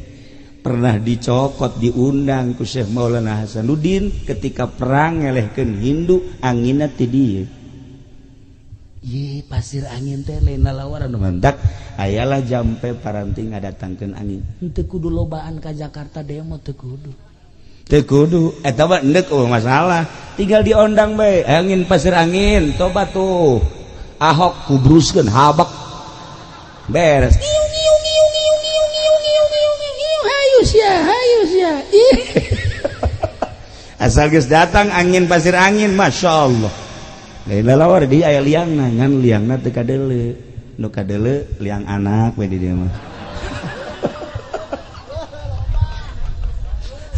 pernah dicokot diundang ku Syekh Maulana Hasanuddin ketika perang ngelehkeun Hindu anginna ti dieu. Ye pasir angin teh lain lalawaran nu mantak ayalah jampe paranti ngadatangkeun angin. Henteu kudu lobaan ka Jakarta demo teu kudu. Teu kudu eta mah endek eueuh masalah. Tinggal diondang bae angin pasir angin toba tuh. Ahok kubruskeun habak. Beres. Hayu sia, hayu sia. Asal geus datang angin pasir angin, Masya Allah. Lain lalawar di aya liangna, ngan liangna teu kadeuleu. Nu kadeuleu liang anak we di dieu mah.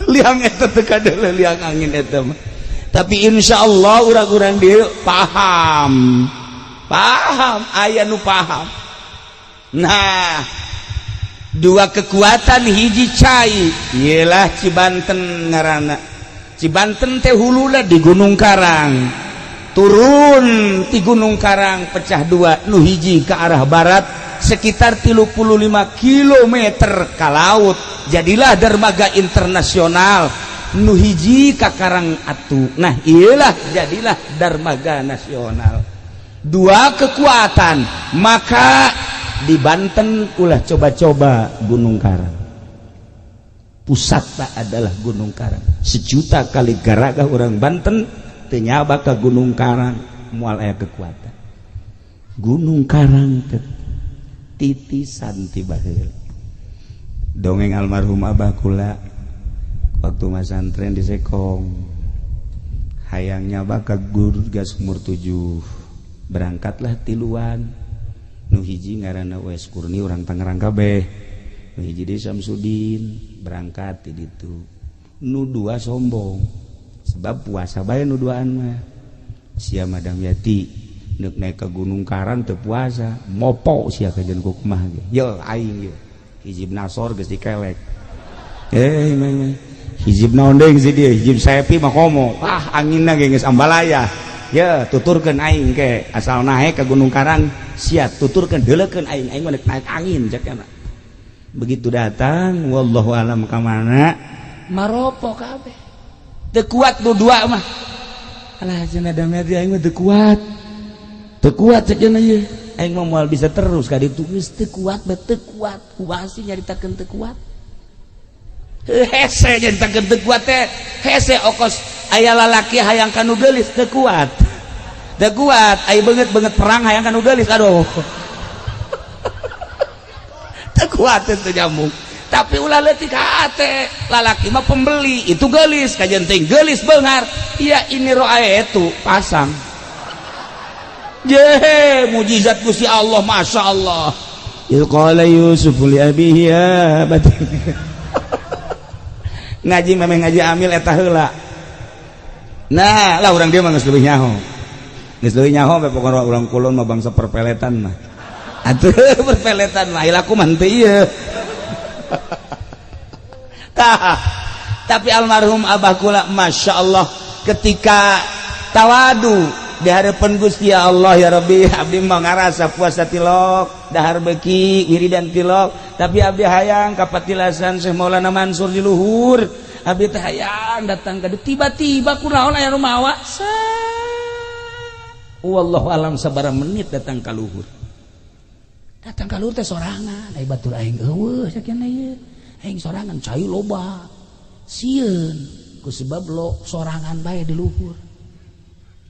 Liang eta teu kadeuleu liang angin eta mah. Tapi insya Allah urang-urang dieu paham. Paham, aya nu paham. Nah, dua kekuatan hiji cai ialah Cibanten ngaranna. Cibanten teh huluna di Gunung Karang. Turun di Gunung Karang pecah dua, nu hiji ke arah barat sekitar 35 km ke laut. Jadilah dermaga internasional. Nu hiji ka Karang Atu. Nah, iyalah jadilah dermaga nasional. Dua kekuatan, maka di Banten ulah coba-coba Gunung Karang. Pusatna adalah Gunung Karang. Sejuta kali garaga orang Banten teu nyaba ka Gunung Karang moal aya kekuatan. Gunung Karang teh titisan ti baheula. Dongeng almarhum abah kula waktu masantren di Sekong. Hayang nyaba ka guru gas umur 7. Berangkatlah tiluan. Nu hiji ngaranna Wes Kurni urang Tangerang kabeh. Nu hiji deui Samsudin berangkat ti ditu. Nu dua sombong. Sebab puasa bae nu duaan mah. Sia Madam Yati neuk naik ke Gunung Karang teu puasa, mopo sia kajeun ku kumaha ge. Ye aing ye. Hijib Nasor geus dikelek. Meh. Hijib naon deui si dieu? Hijib Saepi mah komo. Ah anginna ge geus ambalaya. Ye tuturkeun aing ke asal naik ke Gunung Karang sia tuturkeun deuleukeun aing aing mah naik angin cek mah. Begitu datang wallahu alam ka mana maropo kabeh. Teu kuat nu dua mah. Alah cenah damai aing mah teu kuat. Teu kuat cek cenah ieu. Aing mah moal bisa terus ka ditu geus teu kuat bae teu kuat. Kumaha sih nyaritakeun teu kuat? Hese nyaritakeun teu kuat teh. Hese okos aya lalaki hayang ka nu geulis teu kuat. Teu kuat, aya beungeut-beungeut perang hayang ka nu geulis aduh. Teu kuat teu nyambung. Tapi ulah leutik hate, lalaki mah pembeli, itu geulis kajen teh geulis beunghar. Ya ini roae itu pasang. Je mujizat Gusti Allah, Masya Allah. Il qala Yusuf li abihi ya abati. Ngaji memang ngaji amil eta heula. Nah, lah urang dia mah geus leuwih nyaho. Geus leuwih nyaho bae pokona urang kulon mah bangsa perpeletan mah. Atuh perpeletan mah laku mah henteu ieu. Tah, tapi almarhum abah kula Masya Allah ketika tawadu di hadapan Gusti Allah ya Rabbi abdi mah ngarasa puasa tilok dahar beki wiridan tilok tapi abdi hayang kapatilasan Syekh Maulana Mansur di luhur abdi teh hayang datang ka tiba-tiba kunaon aya nu mawa wallahu alam sabaraha menit datang ka luhur. Datang ka luhur teh sorangan, ai batur aing eueuh sakieu ieu. Aing sorangan cai loba. Sieun ku sebab lo sorangan bae di luhur.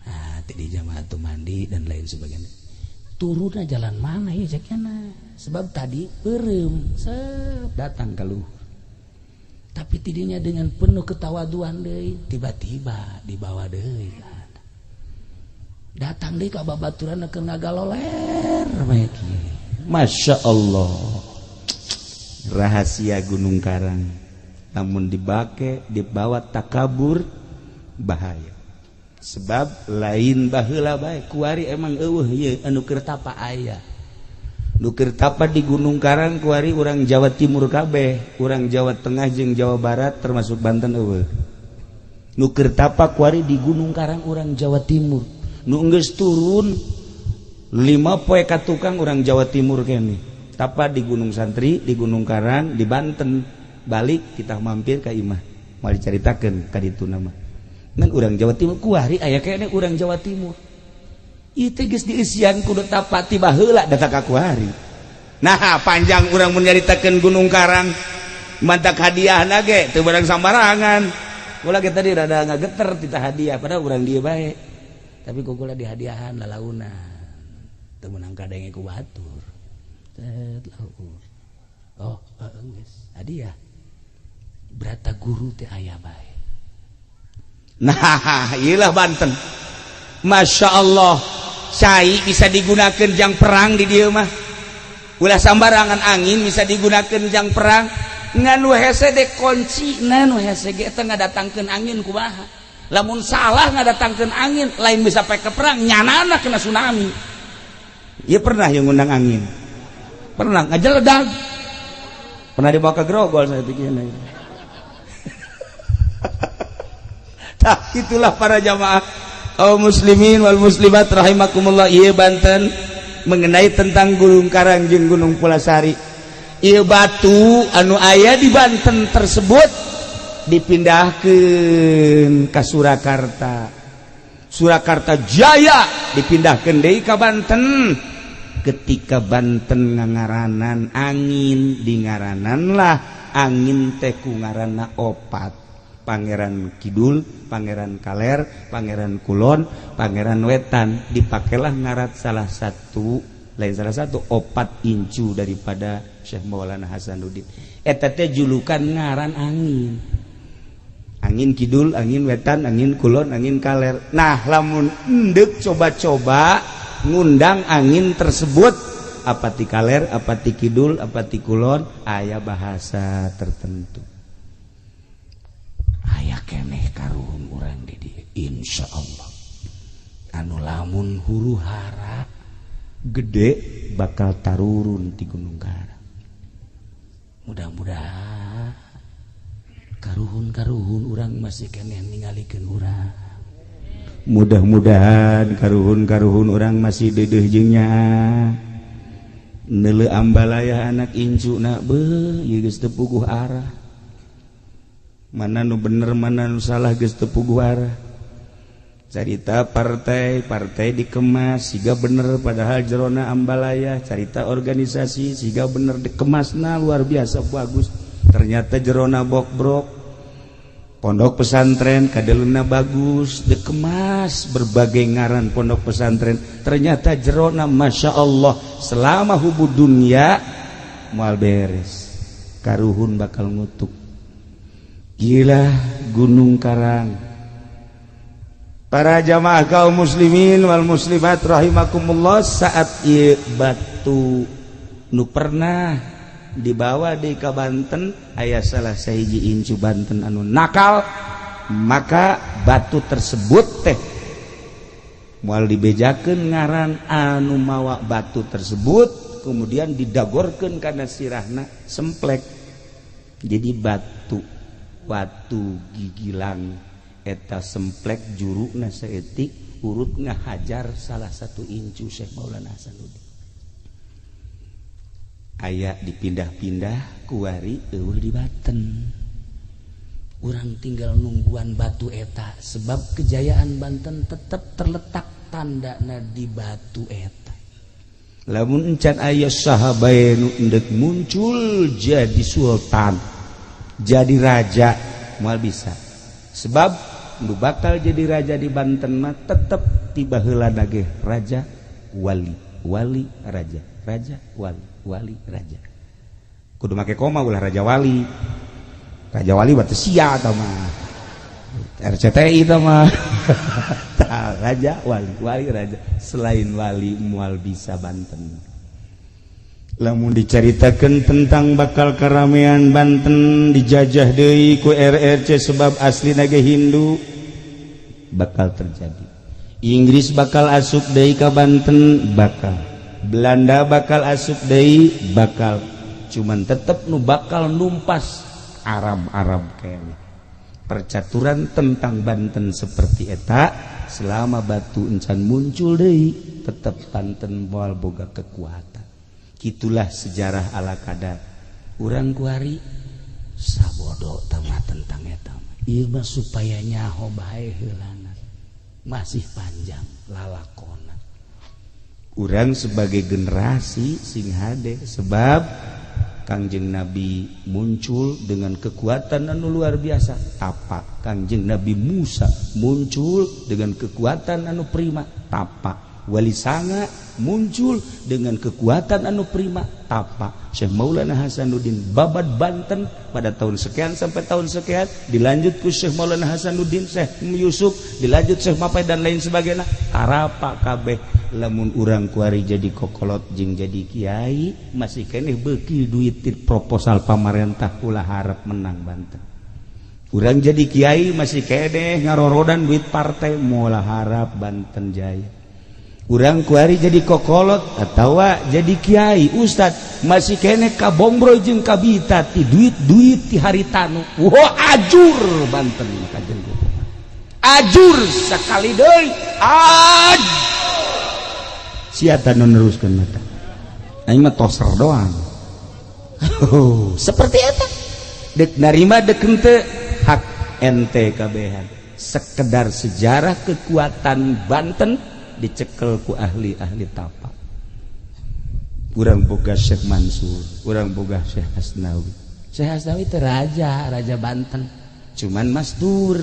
Nah, ti jamaah tuh mandi dan lain sebagainya. Turunnya jalan mana ya sakieu? Sebab tadi beureum, set datang ka luhur. Tapi tidinya dengan penuh ketawaduan deui, tiba-tiba dibawa deui. Datang deui ka babaturan keur ngagaloler bae kieu. Masya Allah, rahasia Gunung Karang. Namun dibake dibawa takabur bahaya. Sebab lain baheula bae kuari emang eueuh ieu anu keur tapa aya. Nu keur tapa di Gunung Karang kuari urang Jawa Timur kabeh, urang Jawa Tengah jeung Jawa Barat termasuk Banten eueuh. Nu keur tapa kuari di Gunung Karang urang Jawa Timur. Nu geus turun 5 poe ka tukang urang Jawa Timur kene. Tapa di Gunung Santri, di Gunung Karang, di Banten. Balik kita mampir ka imah. Moal dicaritakeun ka ditu nama. Ngan urang Jawa Timur kuari aya kene urang Jawa Timur. Ieu teh geus dieusian kudu tapa ti baheula datang ka kuari. Nah, panjang urang mun nyaritakeun Gunung Karang. Mantak hadiahna ge teu barang sambarangan. Kula ge tadi rada ngageter tita hadiah padahal urang dieu bae. Tapi ku kula dihadiahan lalaunan. Teu meunang kadenge ku batur. Set laur. Oh, geus hadiah. Brata guru teh aya bae. Nah, iyalah Banten. Masya Allah, cai bisa digunakan jang perang di dieu mah. Ulah sambarangan angin bisa digunakan jang perang. Ngan nu hese de kunci, nu hese ge teh ngadatangkeun angin kumaha. Lamun salah ngadatangkeun angin, lain bisa pake ke perang, nyanana kena tsunami. Ieu pernah yang ngundang angin. Pernah ngajeledag. Pernah dibawa ke Grogol saya pikirnya. Tah itulah para jamaah kaum muslimin wal muslimat rahimakumullah. Ieu Banten mengenai tentang Gunung Karang jeung Gunung Pulasari. Ieu batu anu aya di Banten tersebut dipindahkeun ka Surakarta. Surakarta Jaya dipindahkeun deui ka Banten. Ketika Banten ngangaranan angin, dingarananlah angin teh ku ngaranna opat. Pangeran Kidul, Pangeran Kaler, Pangeran Kulon, Pangeran Wetan. Dipakailah ngarat salah satu, lain salah satu opat incu daripada Syekh Maulana Hasanuddin. Eta teh julukan ngaran angin. Angin Kidul, angin Wetan, angin Kulon, angin Kaler. Nah, lamun endek coba-coba ngundang angin tersebut, apa ti Kaler, apa ti Kidul, apa ti Kulon, aya bahasa tertentu. Aya keneh karuhun urang di dieu insyaallah. Anu lamun huru hara gede bakal tarurun ti Gunung Karang. Mudah-mudahan karuhun-karuhun urang masih keneh ningalikeun urang. Mudah-mudahan karuhun-karuhun urang masih dedeuh jeung nyaah. Neuleu ambalaya anak incuna beuh ieu geus teu puguh arah. Mana nu bener mana nu salah geus teu puguh arah. Carita partai, partai dikemas siga bener padahal jerona ambalaya. Carita organisasi siga bener dikemasna luar biasa bagus. Ternyata jerona bokbrok. Pondok pesantren kadeluna bagus dikemas berbagai ngaran pondok pesantren. Ternyata jerona Masya Allah selama hubu dunia moal beres. Karuhun bakal ngutuk. Gila Gunung Karang. Para jamaah kaum muslimin wal muslimat rahimakumullah, saat ieu batu nu pernah dibawa di ka Banten aya salah sahiji incu Banten anu nakal, maka batu tersebut teh moal dibejakeun ngaran anu mawa batu tersebut, kemudian didagorkeun kana sirahna semplek. Jadi batu watu gigilang eta semplek jurukna saeutik urut ngahajar salah satu incu Syekh Maulana Hasanuddin. Aya dipindah-pindah kuari eueuh di Banten. Urang tinggal nungguan batu eta sebab kejayaan Banten tetap terletak tandana di batu eta. Lamun encan aya saha bae nu endek muncul jadi sultan, jadi raja, moal bisa. Sebab nu bakal jadi raja di Banten mah tetep tiba heula ge raja wali, wali raja, raja wali, wali raja. Kudu make koma ulah raja wali. Raja wali berarti sia tah mah. RCTI tah mah. Raja wali, wali raja. Selain wali moal bisa Banten. Lamun diceritakan tentang bakal keramaian Banten dijajah deui ku RRC sebab aslina ge Hindu, bakal terjadi. Inggris bakal asup deui ka Banten, bakal. Belanda bakal asup deui, bakal. Cuman tetep nu bakal numpas Arab-Arab kayaknya. Percaturan tentang Banten seperti eta selama batu encan muncul deui tetep Banten moal boga kekuatan. Gitulah sejarah ala kadar. Urang kuari sabodo tama tentang eta. Ieu mah supaya nyaho bae heulana. Masih panjang lalakona. Urang sebagai generasi sing hade sebab Kangjeng Nabi muncul dengan kekuatan anu luar biasa tapak. Kangjeng Nabi Musa muncul dengan kekuatan anu prima tapak. Wali Sanga muncul dengan kekuatan anu prima tapak. Syekh Maulana Hasanuddin babad Banten pada tahun sekian sampai tahun sekian, dilanjut ku Syekh Maulana Hasanuddin, Syekh Yusuf, dilanjut Syekh Mapai dan lain sebagainya. Tarapa kabeh. Lamun urang kuari jadi kokolot jeung jadi kiai masih keneh beuki duit proposal pamarentah ulah harap menang Banten. Urang jadi kiai masih keneh ngarorodan duit partai moal harap Banten jaya. Urang kuari jadi kokolot atawa jadi kiai ustad masih keneh kabombro jeung kabita ti duit-duit ti haritanu. Wah, ajur Banten kajen ajur sakali deui. Aj siapa nu neruskeun mata aing mah toser doang. Seperti eta dek narima dek henteu hak ente kabehan. Sekedar sejarah kekuatan Banten dicekel ku ahli-ahli tapak. Urang boga Syekh Mansur, urang boga Syekh Hasnawi. Syekh Hasnawi teh raja, raja Banten. Cuman masdur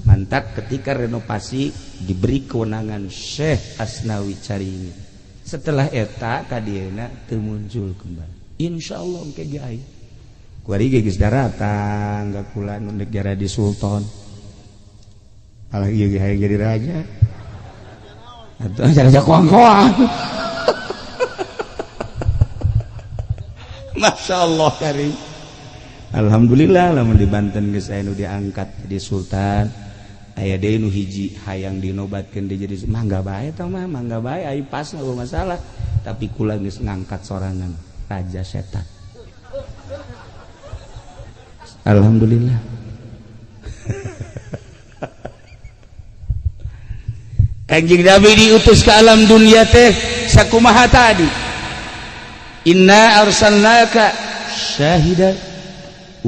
mantap ketika renovasi diberi kewenangan Syekh Asnawi Caringin. Setelah eta kadieuna teu muncul kembali. Insyaallah engke ge aya. Kuari ge geus daratang ka kula nu negara di sultan. Alah ieu ge hayang jadi raja. Atuh raja koang-koang. Masya Allah karim. Alhamdulillah lamun di Banten geus aya nu diangkat jadi sultan. Aya deui nu hiji hayang dinobatkeun deui jadi mangga bae tah mah, mangga bae ai pas nggak masalah. Tapi kula geus ngangkat sorangan raja setan. Alhamdulillah. Kanjeng Nabi diutus ke alam dunia teh sakumaha tadi. Inna arsalnaka syahidan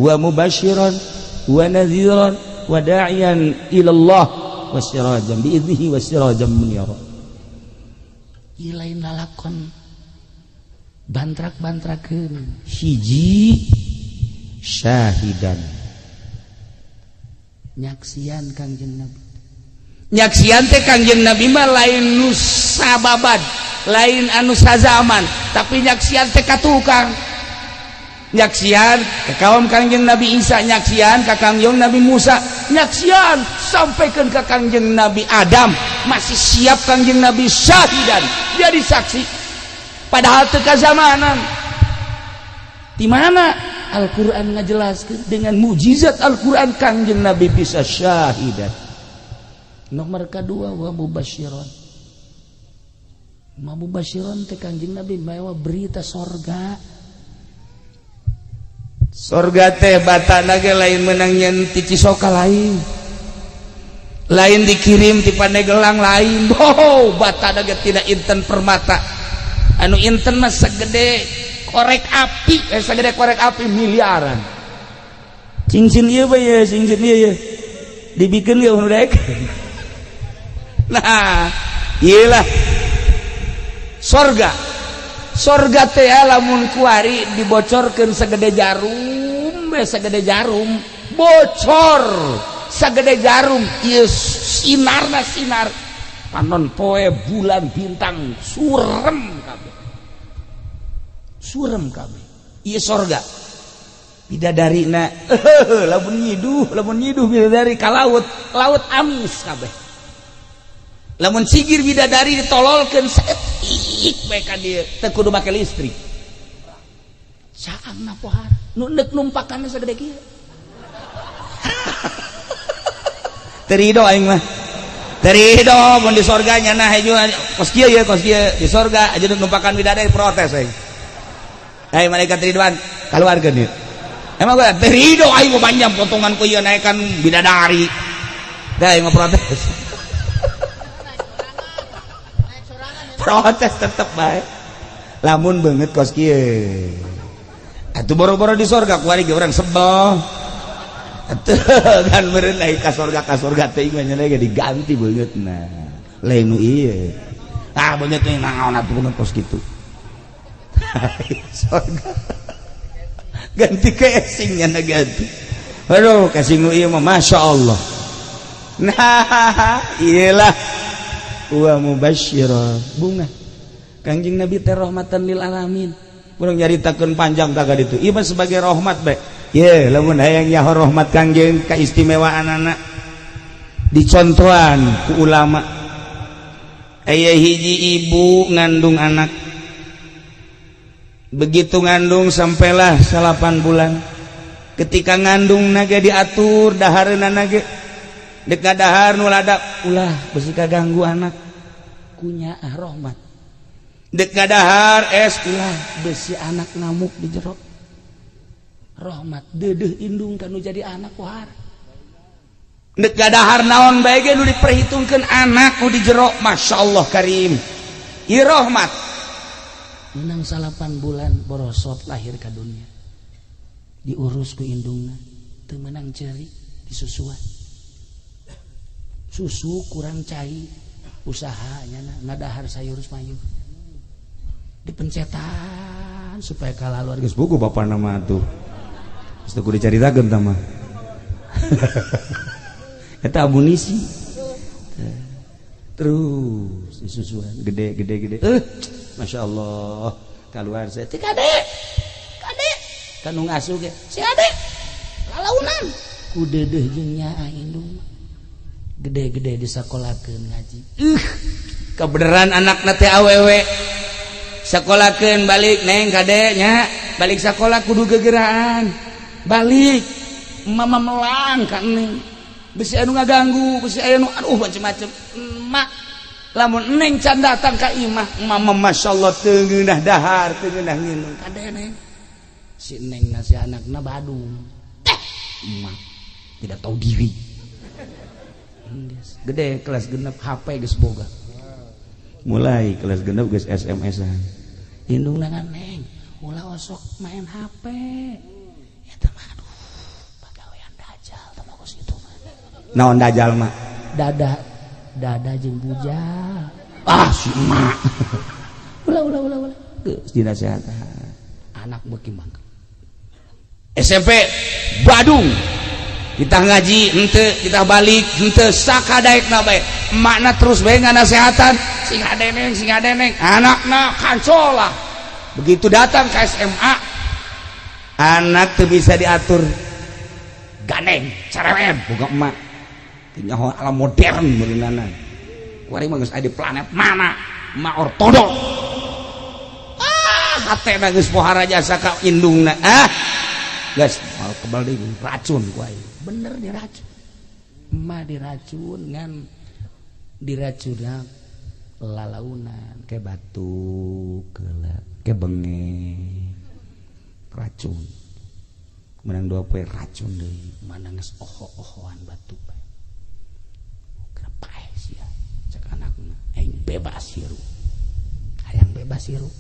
wa mubasyiran wa nadhiran wa da'iyan ila Allah wa sirajan bi idnihi wa sirajan munira. Ieu lain lalakon bantrak-bantrakeun. Hiji syahidan nyaksian Kangjeng Nabi. Nyaksian teh Kangjeng Nabi mah lain nu sababad, lain anu sazaman, tapi nyaksian teh ka tukang. Nyaksian ka kaum Kangjeng Nabi Isa, nyaksian ka Kangjeng Nabi Musa, nyaksian sampaikan ka Kangjeng Nabi Adam, masih siap Kangjeng Nabi syahidan jadi saksi. Padahal teu kazamanan. Di mana Al-Qur'an ngajelaskeun dengan mukjizat Al-Qur'an Kangjeng Nabi bisa syahidan. Nomor kedua wa mubasyiron. Ma mubasyiron teh Kangjeng Nabi mawa berita sorga. Sorga teh batana ge lain menang nyen ti Cisoka lain. Lain dikirim ti Pandeglang lain. Oh, batana ge tina inten permata. Anu inten mah segede korek api, segede korek api miliaran. Cincin ieu bae ye, cincin ieu ye. Dibikeun ge nu daek. Nah, iyalah sorga. Sorga teh lamun kuari dibocorkeun segede jarum, segede jarum, bocor segede jarum, ieu sinarna sinar panon poe bulan bintang surem kabeh. Surem kabeh. Ieu sorga. Bidadarina lamun nyiduh bidadari ka laut, laut amis kabeh. Lamun sigir bidadari ditololkeun saeutik bae ka dieu, teu kudu make listrik. Saangna pohara, nu neuk numpakanna sagede kieu. Teu rido aing mah. Teu rido mun di sorga nya nah hejo kos kieu ye kos kieu di sorga aja numpakan bidadari protes aing. Hei malaikat Ridwan, kaluarkeun ieu. Emang gue teu rido aing mah panjang potongan ku ieu naekan bidadari. Dah aing mah protes. Protes tetep bae. Lamun beungeut kos kieu. Atuh boro-boro di sorga kuari ge urang sebel. Atuh kan meureun lain ka sorga teh mah nya ge diganti beungeutna. Lain nu ieu. Ah beungeut teh naon atuh beungeut kos kitu. Sorga. Ganti casingnya na ganti. Aduh, casing nu ieu mah Masya Allah. Nah, iyalah. Wa mubasyira bunga. Kangjeng Nabi teh rahmatan lil alamin. Urang nyaritakeun panjang ka ditu. Ieu mah sebagai rahmat bae. Ye, lamun hayang nyaho rahmat Kangjeng kaistimewaanana dicontohan ku ulama. Aya hiji ibu ngandung anak. Begitu ngandung sampailah 8 bulan. Ketika ngandung naga diatur dahareuna nage. Dek dahar nu ladap ulah besi kaganggu anak. Kunyaah rahmat. Dek dahar es ulah besi anak ngamuk di jero. Rahmat deudeuh indung kanu jadi anak pohara. Dek dahar naon bae ge nu diperhitungkeun anak nu di jero. Masya Allah karim. Ieu rahmat. Menang 8 bulan borosot lahir ka dunia. Diurus ku indungna, teu meunang ceuri disusuan. Susu kurang cai, usahanya ngadahar sayur mayur. Dipencetan supaya kalaluar geus buku bapana mah atuh. Geus teu kudu dicaritakeun tah mah. Eta amunisi. Terus disusuan gede gede gede. Masya Allah keluar saya teh kade kade kanu ngasuh ge si ade lalaunan ku deudeuh jeung nyaah indung gede-gede disakolakeun ngaji. Kebeneran anakna teh awewe sakolakeun balik neng kade nya balik sakola kudu gegeraan balik mama melang ka neng besi anu ngaganggu besi anu aduh macem-macem emak lamun neng can datang ka imah mama masyaallah teu ngeunah dahar teu ngeunah nginum kade neng si neng na si anakna badung teh emak tidak tahu diri. Gede kelas genep HP geus boga mulai kelas genep geus SMS-an indungna neng ulah osok main HP eta mah aduh pagawean dajal teh mah kos kitu mah naon dajal mah dada dada jeung bujal ah si emak ulah ulah ulah ulah geus dinasehatan anak beuki mangke SMP Badung kita ngaji henteu kita balik henteu sakadaekna bae emakna terus bae nganasehatan sing adeneng anakna kancolah begitu datang ke SMA anak teu bisa diatur gandeng cerewet boga emak teu nyaho alam modern meureunana kuari mah geus aya di planet mana emak ortodok ah hatena geus pohara jasa ka indungna ah geus mal kebal deui racun ku aing. Bener diracun emak diracun ngan diracunna lalaunan ke batuk ke bengek racun menang 2 poe racun deui mana geus oho-ohoan batuk bae kenapa sia cek anakna aing bebas hirup hayang bebas hirup.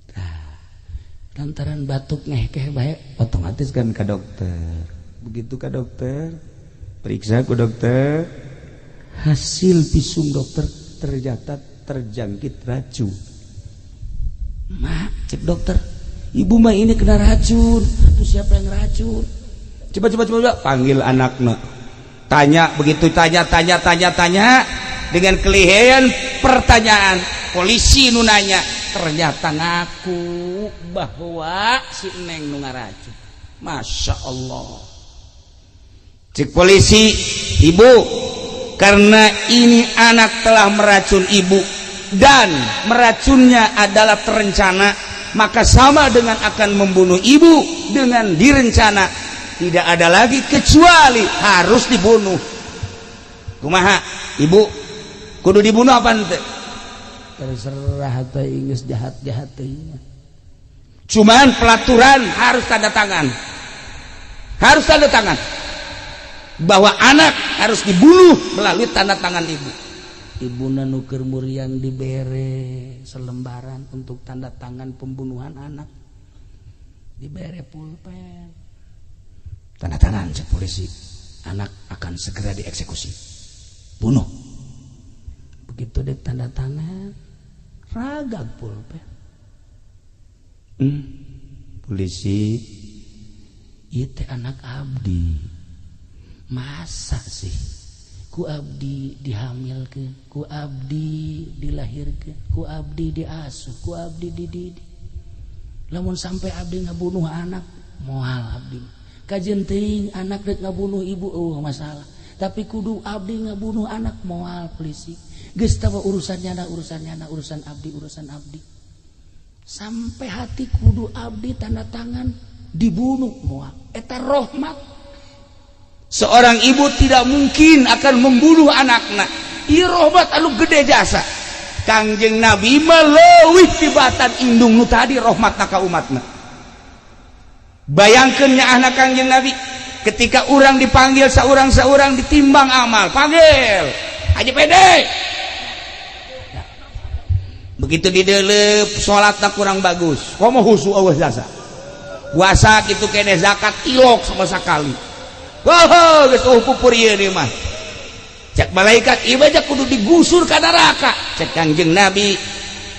Tah lantaran batuk ngehkeh bae otomatis kan ke dokter. Begitu ke dokter, periksa ke dokter, hasil visum dokter ternyata terjangkit racun. Mak, cek dokter, ibu mah ini kena racun. Tuh siapa yang racun? Coba coba coba, panggil anaknya, tanya. Begitu tanya tanya tanya tanya dengan kelihayan pertanyaan polisi nu nanya, ternyata ngaku bahwa si Neng nu ngaracun. Masya Allah. Cek polisi, "Ibu, karena ini anak telah meracun ibu dan meracunnya adalah terencana, maka sama dengan akan membunuh ibu dengan direncana. Tidak ada lagi kecuali harus dibunuh. Kumaha, ibu? Kudu dibunuh apa ente?" Terserah teh, geus jahat-jahat teh. Cuman pelaturan harus tanda tangan, harus tanda tangan bahwa anak harus dibunuh melalui tanda tangan ibu. Ibuna nu keur muriang dibere selembaran untuk tanda tangan pembunuhan anak, dibere pulpen. "Tanda tangan," cek polisi, "anak akan segera dieksekusi, bunuh." Begitu dek tanda tangan, ragag pulpen. Polisi. Itu anak abdi, masa sih ku abdi dihamilkeun, ku abdi dilahirkeun, ku abdi diasuh, ku abdi dididik, lamun sampai abdi ngabunuh anak, moal abdi. Kajeun teuing anak rek ngabunuh ibu, oh masalah, tapi kudu abdi ngabunuh anak, moal. Polisi, geus tahu urusannya na, urusannya na, urusan abdi, urusan abdi. Sampai hati kudu abdi tanda tangan dibunuh, moal. Eta rahmat. Seorang ibu tidak mungkin akan membunuh anaknya. Ieu rahmat anu gede jasa. Kangjeng Nabi mah leuwih tibatan indung nu tadi rahmatna ka umatna. Bayangkeun nyaahna Kangjeng Nabi ketika orang dipanggil seorang-seorang, ditimbang amal, panggil Haji Pede. Begitu didelep, salatna kurang bagus, komo husu, euweuh jasa, puasa kitu kene, zakat ilok sama sekali. Wah, geus euweuh pupur ieu mah. Cek malaikat, ieu aja kudu digusur ka neraka. Cek Kangjeng Nabi,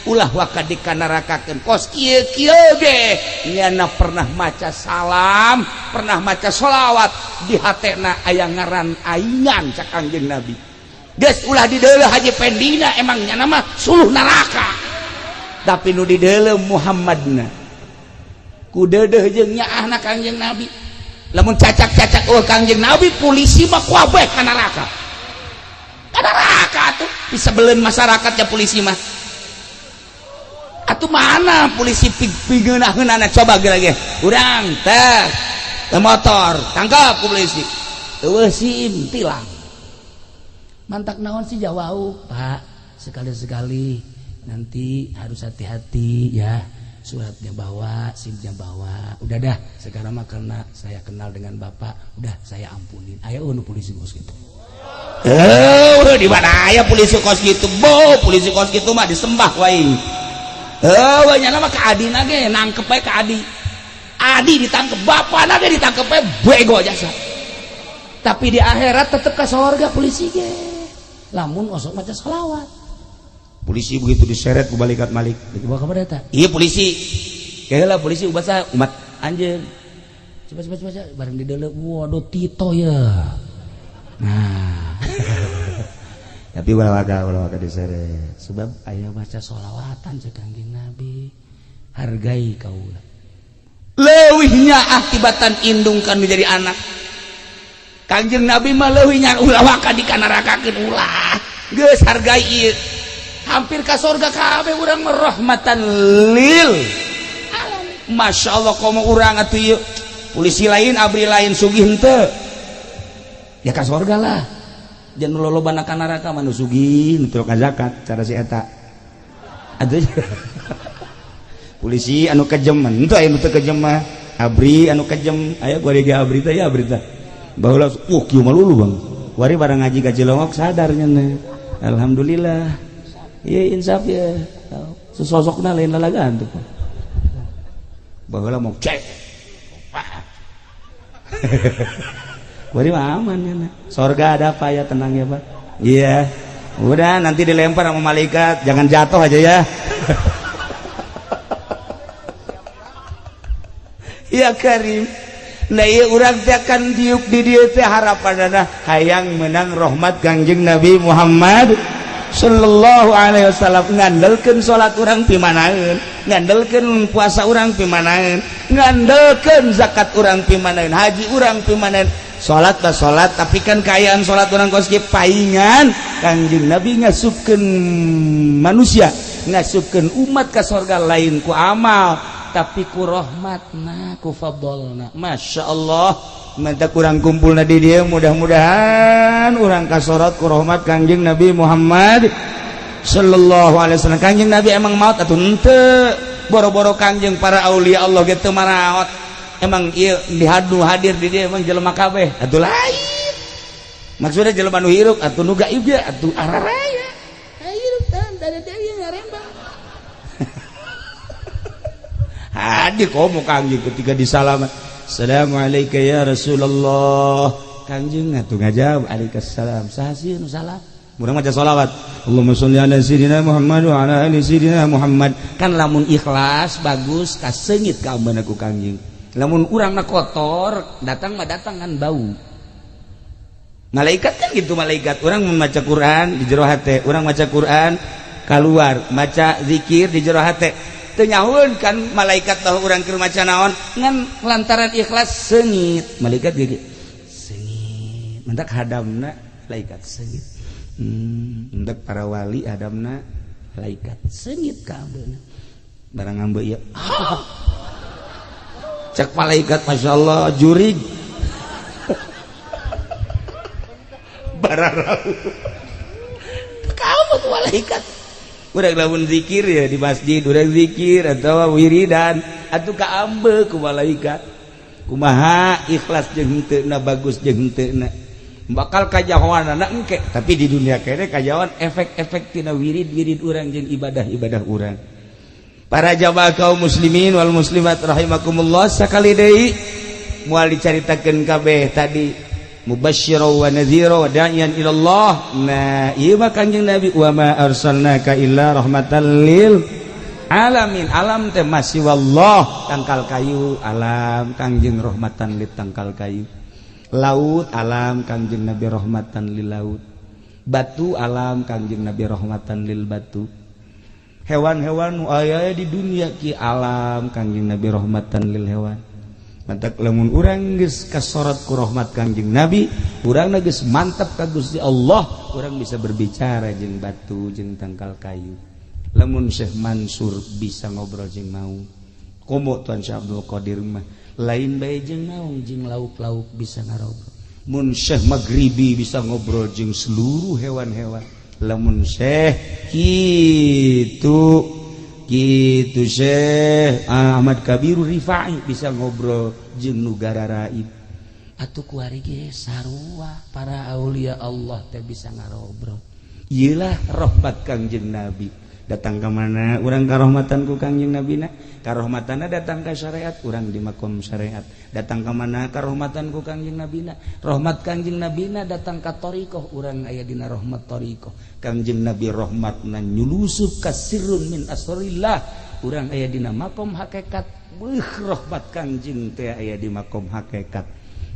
ulah waka dikanarakakeun, kos kieu kieu ge nyana pernah maca salam, pernah maca sholawat, di hatena aya ngaran aingan. Cek Kangjeng Nabi, geus ulah dideuleu Haji Pendina, emang nyana mah suluh neraka, tapi nu dideuleu Muhammadna. Ku deudeuh jeung nyaahna Kangjeng Nabi. Lamun cacak-cacak, oh Kangjeng Nabi, polisi mah kabeh ka neraka, ka neraka tuh disebelin masyarakatnya polisi mah. Atuh mana polisi pigeunah-geunahna, coba lagi urang teh motor tangkap ku polisi, euweuh SIM, tilang. Mantak naon sih jawau, Pak, sekali-sekali nanti harus hati-hati ya, suratnya bawa, SIM-nya bawa. Udah dah, sekarang mah karena saya kenal dengan bapak, udah saya ampunin. Ayo nu polisi kos gitu. Eh, di mana aya polisi kos gitu? Bo, polisi kos gitu mah disembah wae. Eh, nyana mah ka adina ge nangkep bae, ka adi. Adi ditangkep, bapana ge ditangkep bae, bego jasa. Tapi di akhirat tetep ke sorga polisi ge. Lamun osok maca sholawat. Polisi begitu diseret ku malaikat Malik. Dibawa ka mana eta? Iya polisi. Keheula polisi ubat umat anjeun. Coba coba coba bareng di dalam, waduh, Tito ya. Nah. Tapi ulah waka, ulah waka diseret. Sebab aya baca sholawatan cek Kangjeng Nabi. Hargai kaula. Leuwihnya akibatan indung kan menjadi anak. Kangjeng Nabi mah leuwihnya ulah waka dikanarakakeun, ulah. Geus hargai ieu. Hampir ka sorga kabeh urang mah, rahmatan lil alamin. Masya Allah, komo urang atuh ieu. Polisi lain, abri lain, sugih henteu. Ya ka sorga lah. Jangan lolobana ka neraka mah nu sugih, nu teu zakat cara si eta. Atuh polisi anu kejem henteu, aya nu teu kejem mah. Abri anu kejem, aya gua ge abri teh ya, abri teh. Baheula kieu mah lulu, Bang. Wari barang ngaji ka Cilongok sadar nya. Alhamdulillah. Iya, insaf ya. Sesosokna lain lalagaan tuh. Baheula mau cek. Wari mah aman ya. Sorga ada apa ya, tenang ya, Pak. Iya. Udah nanti dilempar sama malaikat, jangan jatuh aja ya. Ya Karim. Nah ieu urang teh akan diuk di dieu teh harapanana hayang menang rahmat Kangjeng Nabi Muhammad sallallahu alaihi wasallam. Ngandelkeun salat urang pimanaeun, ngandelkeun puasa urang pimanaeun, ngandelkeun zakat urang pimanaeun, haji urang pimanaeun. Salat bah salat, tapi kan kaayaan salat urang kos kieu paingan Kangjeng Nabi ngasupkeun manusia, ngasupkeun umat ka sorga lain ku amal tapi ku rahmatna, ku fadlna. Masya Allah, mantap kurang kumpulna di dieu, mudah-mudahan urang kasorot ku rahmat Kangjeng Nabi Muhammad sallallahu alaihi wasallam. Kangjeng Nabi emang maut atuh henteu? Boro-boro Kangjeng, para aulia Allah gitu maraot. Emang ieu dihadu hadir di dieu emang jelema kabeh atuh? Lain, maksudnya jelema nu hirup atuh, nu gaib ge atuh araraya hirup tan dari deui ngarembang hadir. Komo Kangjeng ketika disalaman, "Assalamualaikum ya Rasulullah." Kangjeng atuh ngajawab, "Waalaikumsalam." Saha sih nu salam? Urang maca sholawat, "Allahumma sholli ala sayyidina Muhammad wa ala ali sayyidina Muhammad." Kan lamun ikhlas bagus, kaseungit ka ambeuna ku Kangjeng. Lamun urangna kotor, datang mah datang kan bau. Malaikat kan gitu, malaikat orang membaca Quran di jero hate, urang maca Quran keluar, maca zikir di jero hate, teu nyahueun kan malaikat bahwa urang keur maca naon. Ngan lantaran ikhlas, seungit malaikat ge seungit. Mentak hadamna malaikat seungit, mentak para wali hadamna malaikat seungit ka ambeuna. Barang ambe ieu, cek malaikat, "Masya Allah, jurig bararau." Kamu tuh malaikat udah lamun zikir ya di masjid, udah zikir atau wiridan atau kaambe ku malaikat. Kumaha ikhlas jeung henteu, bagus jeung henteu, bakal kajahoanana engke. Tapi di dunia kene kajahoan efek-efek tina wirid-wirid urang jeung ibadah-ibadah urang. Para jamaah kaum muslimin wal muslimat rahimakumullah, sakali deui moal dicaritakeun kabeh tadi, mubasysyira wa nadhira wa da'iyan ila Allah. Nah, ieu mah Kanjeng Nabi, wa ma arsalnaka illa rahmatan lil alamin. Alam teh masih wallah, tangkal kayu alam, Kangjeng rahmatan lil tangkal kayu. Laut alam, Kangjeng Nabi rahmatan lil laut. Batu alam, Kangjeng Nabi rahmatan lil batu. Hewan-hewan nu aya di dunia ki alam, Kangjeng Nabi rahmatan lil hewan. Mantak lamun urang geus kasorot ku rahmat Kangjeng Nabi, urang geus mantap ka Gusti Allah, urang bisa berbicara jeung batu jeung tangkal kayu. Lamun Syekh Mansur bisa ngobrol jeung maung, komo Tuan Syekh Abdul Qadir mah lain bae jeung maung, jeung lauk-lauk bisa ngarobrol. Mun Syekh Maghribi bisa ngobrol jeung seluruh hewan-hewan. Lamun Syekh kitu gitu, Syekh Ahmad Kabiru Rifai bisa ngobrol jeung nu gararaib. Atuh kuari ge sarua, para aulia Allah teh bisa ngarobrol. Iyalah rahmat Kangjeng Nabi. Datang ke mana urang karohmatan ku Kangjeng Nabi na? Karohmatanna datang ke syariat, urang di makom syariat. Datang ke mana karohmatan ku Kangjeng Nabi na? Rahmat Kangjeng Nabi na datang ka thariqah, urang aya dina rahmat thariqah. Kangjeng Nabi rahmatna nyulusup ka sirrun min asrillah, urang aya dina makom hakikat. Beuh, rahmat Kangjeng teh aya di makom hakikat.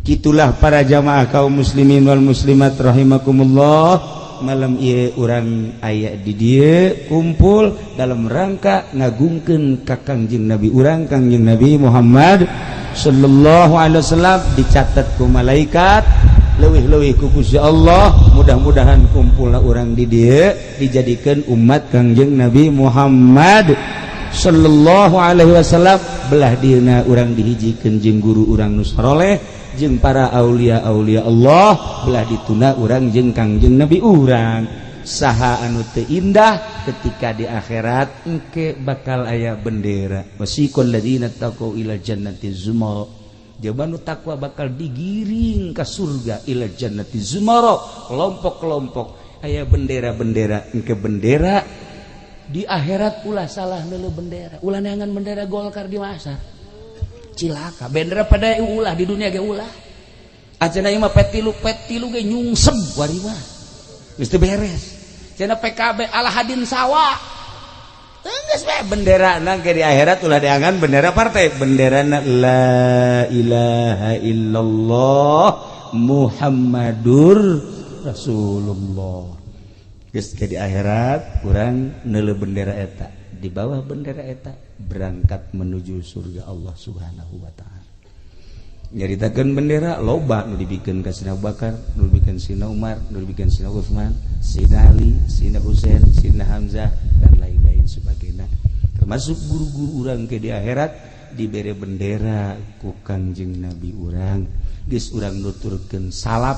Gitulah para jamaah kaum muslimin wal muslimat rahimakumullah. Malam ieu urang aya di dieu kumpul dalam rangka ngagungkeun ka Kangjeng Nabi urang, Kangjeng Nabi Muhammad sallallahu alaihi wasallam. Dicatat ku malaikat, leuwih-leuwih ku Gusti Allah. Mudah-mudahan kumpulna urang di dieu dijadikeun umat Kangjeng Nabi Muhammad sallallahu alaihi wasallam. Belah dieuna urang dihijikeun jeung guru urang nu saroleh jeung para aulia-aulia Allah. Belah dituna urang jeung Kangjeng Nabi urang. Saha anu teu indah ketika di akhirat engke bakal aya bendera, wasiqal ladzina taqau ila jannati zumara. Jaban nu takwa bakal digiring ka surga, ila jannati zumara, kelompok-kelompok, aya bendera-bendera. Engke bendera di akhirat, ulah salah neuleuh bendera, ulah neangan bendera Golkar di masar, cilaka. Bendera pada ulah, di dunia ge ulah. Acana ieu mah P3, P3 ge nyungsep wari mah geus teu beres. Cenah PKB ala hadin sawa. Geus bae bendera nang ke di akhirat ulah diangan bendera partai, bendera la ilaha illallah Muhammadur Rasulullah. Geus ke di akhirat urang neuleuh bendera eta, di bawah bendera eta berangkat menuju surga Allah Subhanahu wa taala. Nyaritakeun bendera loba nu dibikeun ka Sina Abu Bakar, nu dibikeun Sina Umar, nu dibikeun Sina Utsman, Sina Ali, Sina Husain, Sina Hamzah dan lain-lain sebagainya. Termasuk guru-guru urang ke di akhirat dibere bendera ku Kangjeng Nabi urang. Geus urang nuturkeun salaf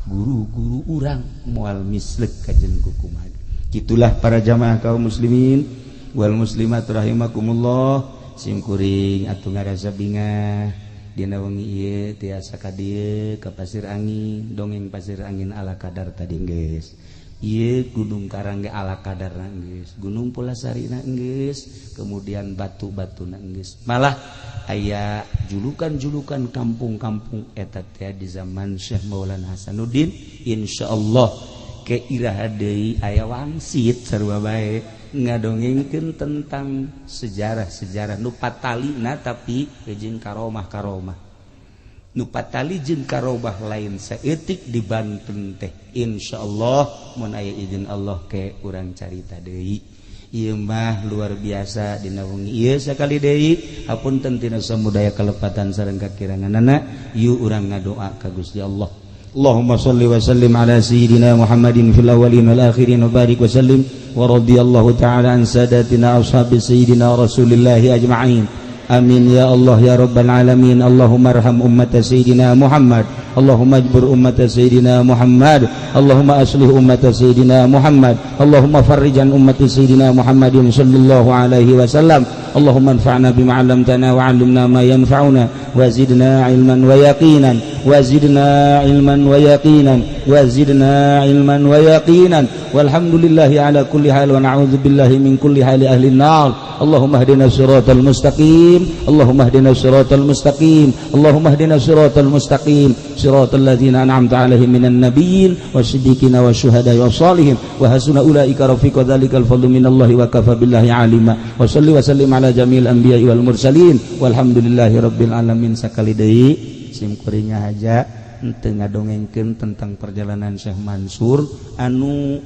guru-guru urang moal mislek kajen kukumaha. Gitulah para jamaah kaum muslimin wal muslimat rahimakumullah. Simkuring atuh ngarasa bingah dina wengi ieu tiasa ka dieu ka Pasir Angin, dongeng Pasir Angin ala kadar tadi geus. Ieu Gunung Karang ge ala kadarna geus, Gunung Pulasarina geus, kemudian batu-batuna geus. Malah aya julukan-julukan kampung-kampung eta teh di zaman Syekh Maulana Hasanuddin. Insyaallah ke iraha deui aya wangsit sarua bae ngadongengkeun tentang sejarah-sejarah nu patalina tapi jeung karomah-karomah. Nu patali jeung karomah lain saeutik di Banten teh. Insyaallah mun aya izin Allah ke urang carita deui. Ieu mah luar biasa dina wengi ieu sakali deui hapunten tina samudaya kalepatan sareng kakiranganana. Yuk urang ngadoa ka Gusti Allah. Allahumma salli wa sallim ala sayyidina Muhammadin fil awwalin wal akhirin wa barik wa sallim wa radiyallahu ta'ala an sadatina ashabi sayyidina Rasulillahi ajma'in. Amin ya Allah ya rabbal alamin. Allahumma arham ummata sayyidina Muhammad. Allahumma ajbur ummata sayyidina Muhammad. Allahumma aslih ummata sayyidina Muhammad. Allahumma farrijan ummati sayyidina Muhammadin sallallahu alaihi wasallam. Allahumma anfa'na bima 'allamtana wa 'allimna ma yanfa'una wa zidna 'ilman wa yaqinan wa zidna 'ilman wa yaqinan wa zidna 'ilman wa yaqinan. Walhamdulillahi ala kulli hal wa na'udzu billahi min kulli hali ahli an-nar. Allahumma hdina siratal mustaqim. Allahumma hdina siratal mustaqim. Allahumma hdina siratal mustaqim. Siratal ladzina an'amta 'alaihim minan nabiyyin wasiddiqina wasyuhada'i wassalihin wa hasuna ulaika rafiqa. Dzalikal fadlu minallahi wa kafa billahi alima. Wa salli wa sallim ala jamil anbiya'i wal mursalin walhamdulillahi rabbil alamin. Sakali deui sim kuring aja henteu ngadongengkeun tentang perjalanan Syekh Mansur anu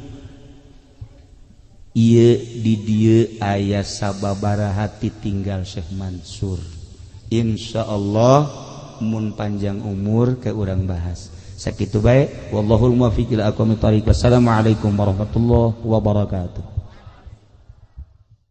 ieu di dieu aya sababaraha tinggal Syekh Mansur. Insyaallah mun panjang umur ke urang bahas. Sakitu bae, wallahul muwaffiq ila aqwamit thariq. Wassalamualaikum warahmatullahi wabarakatuh.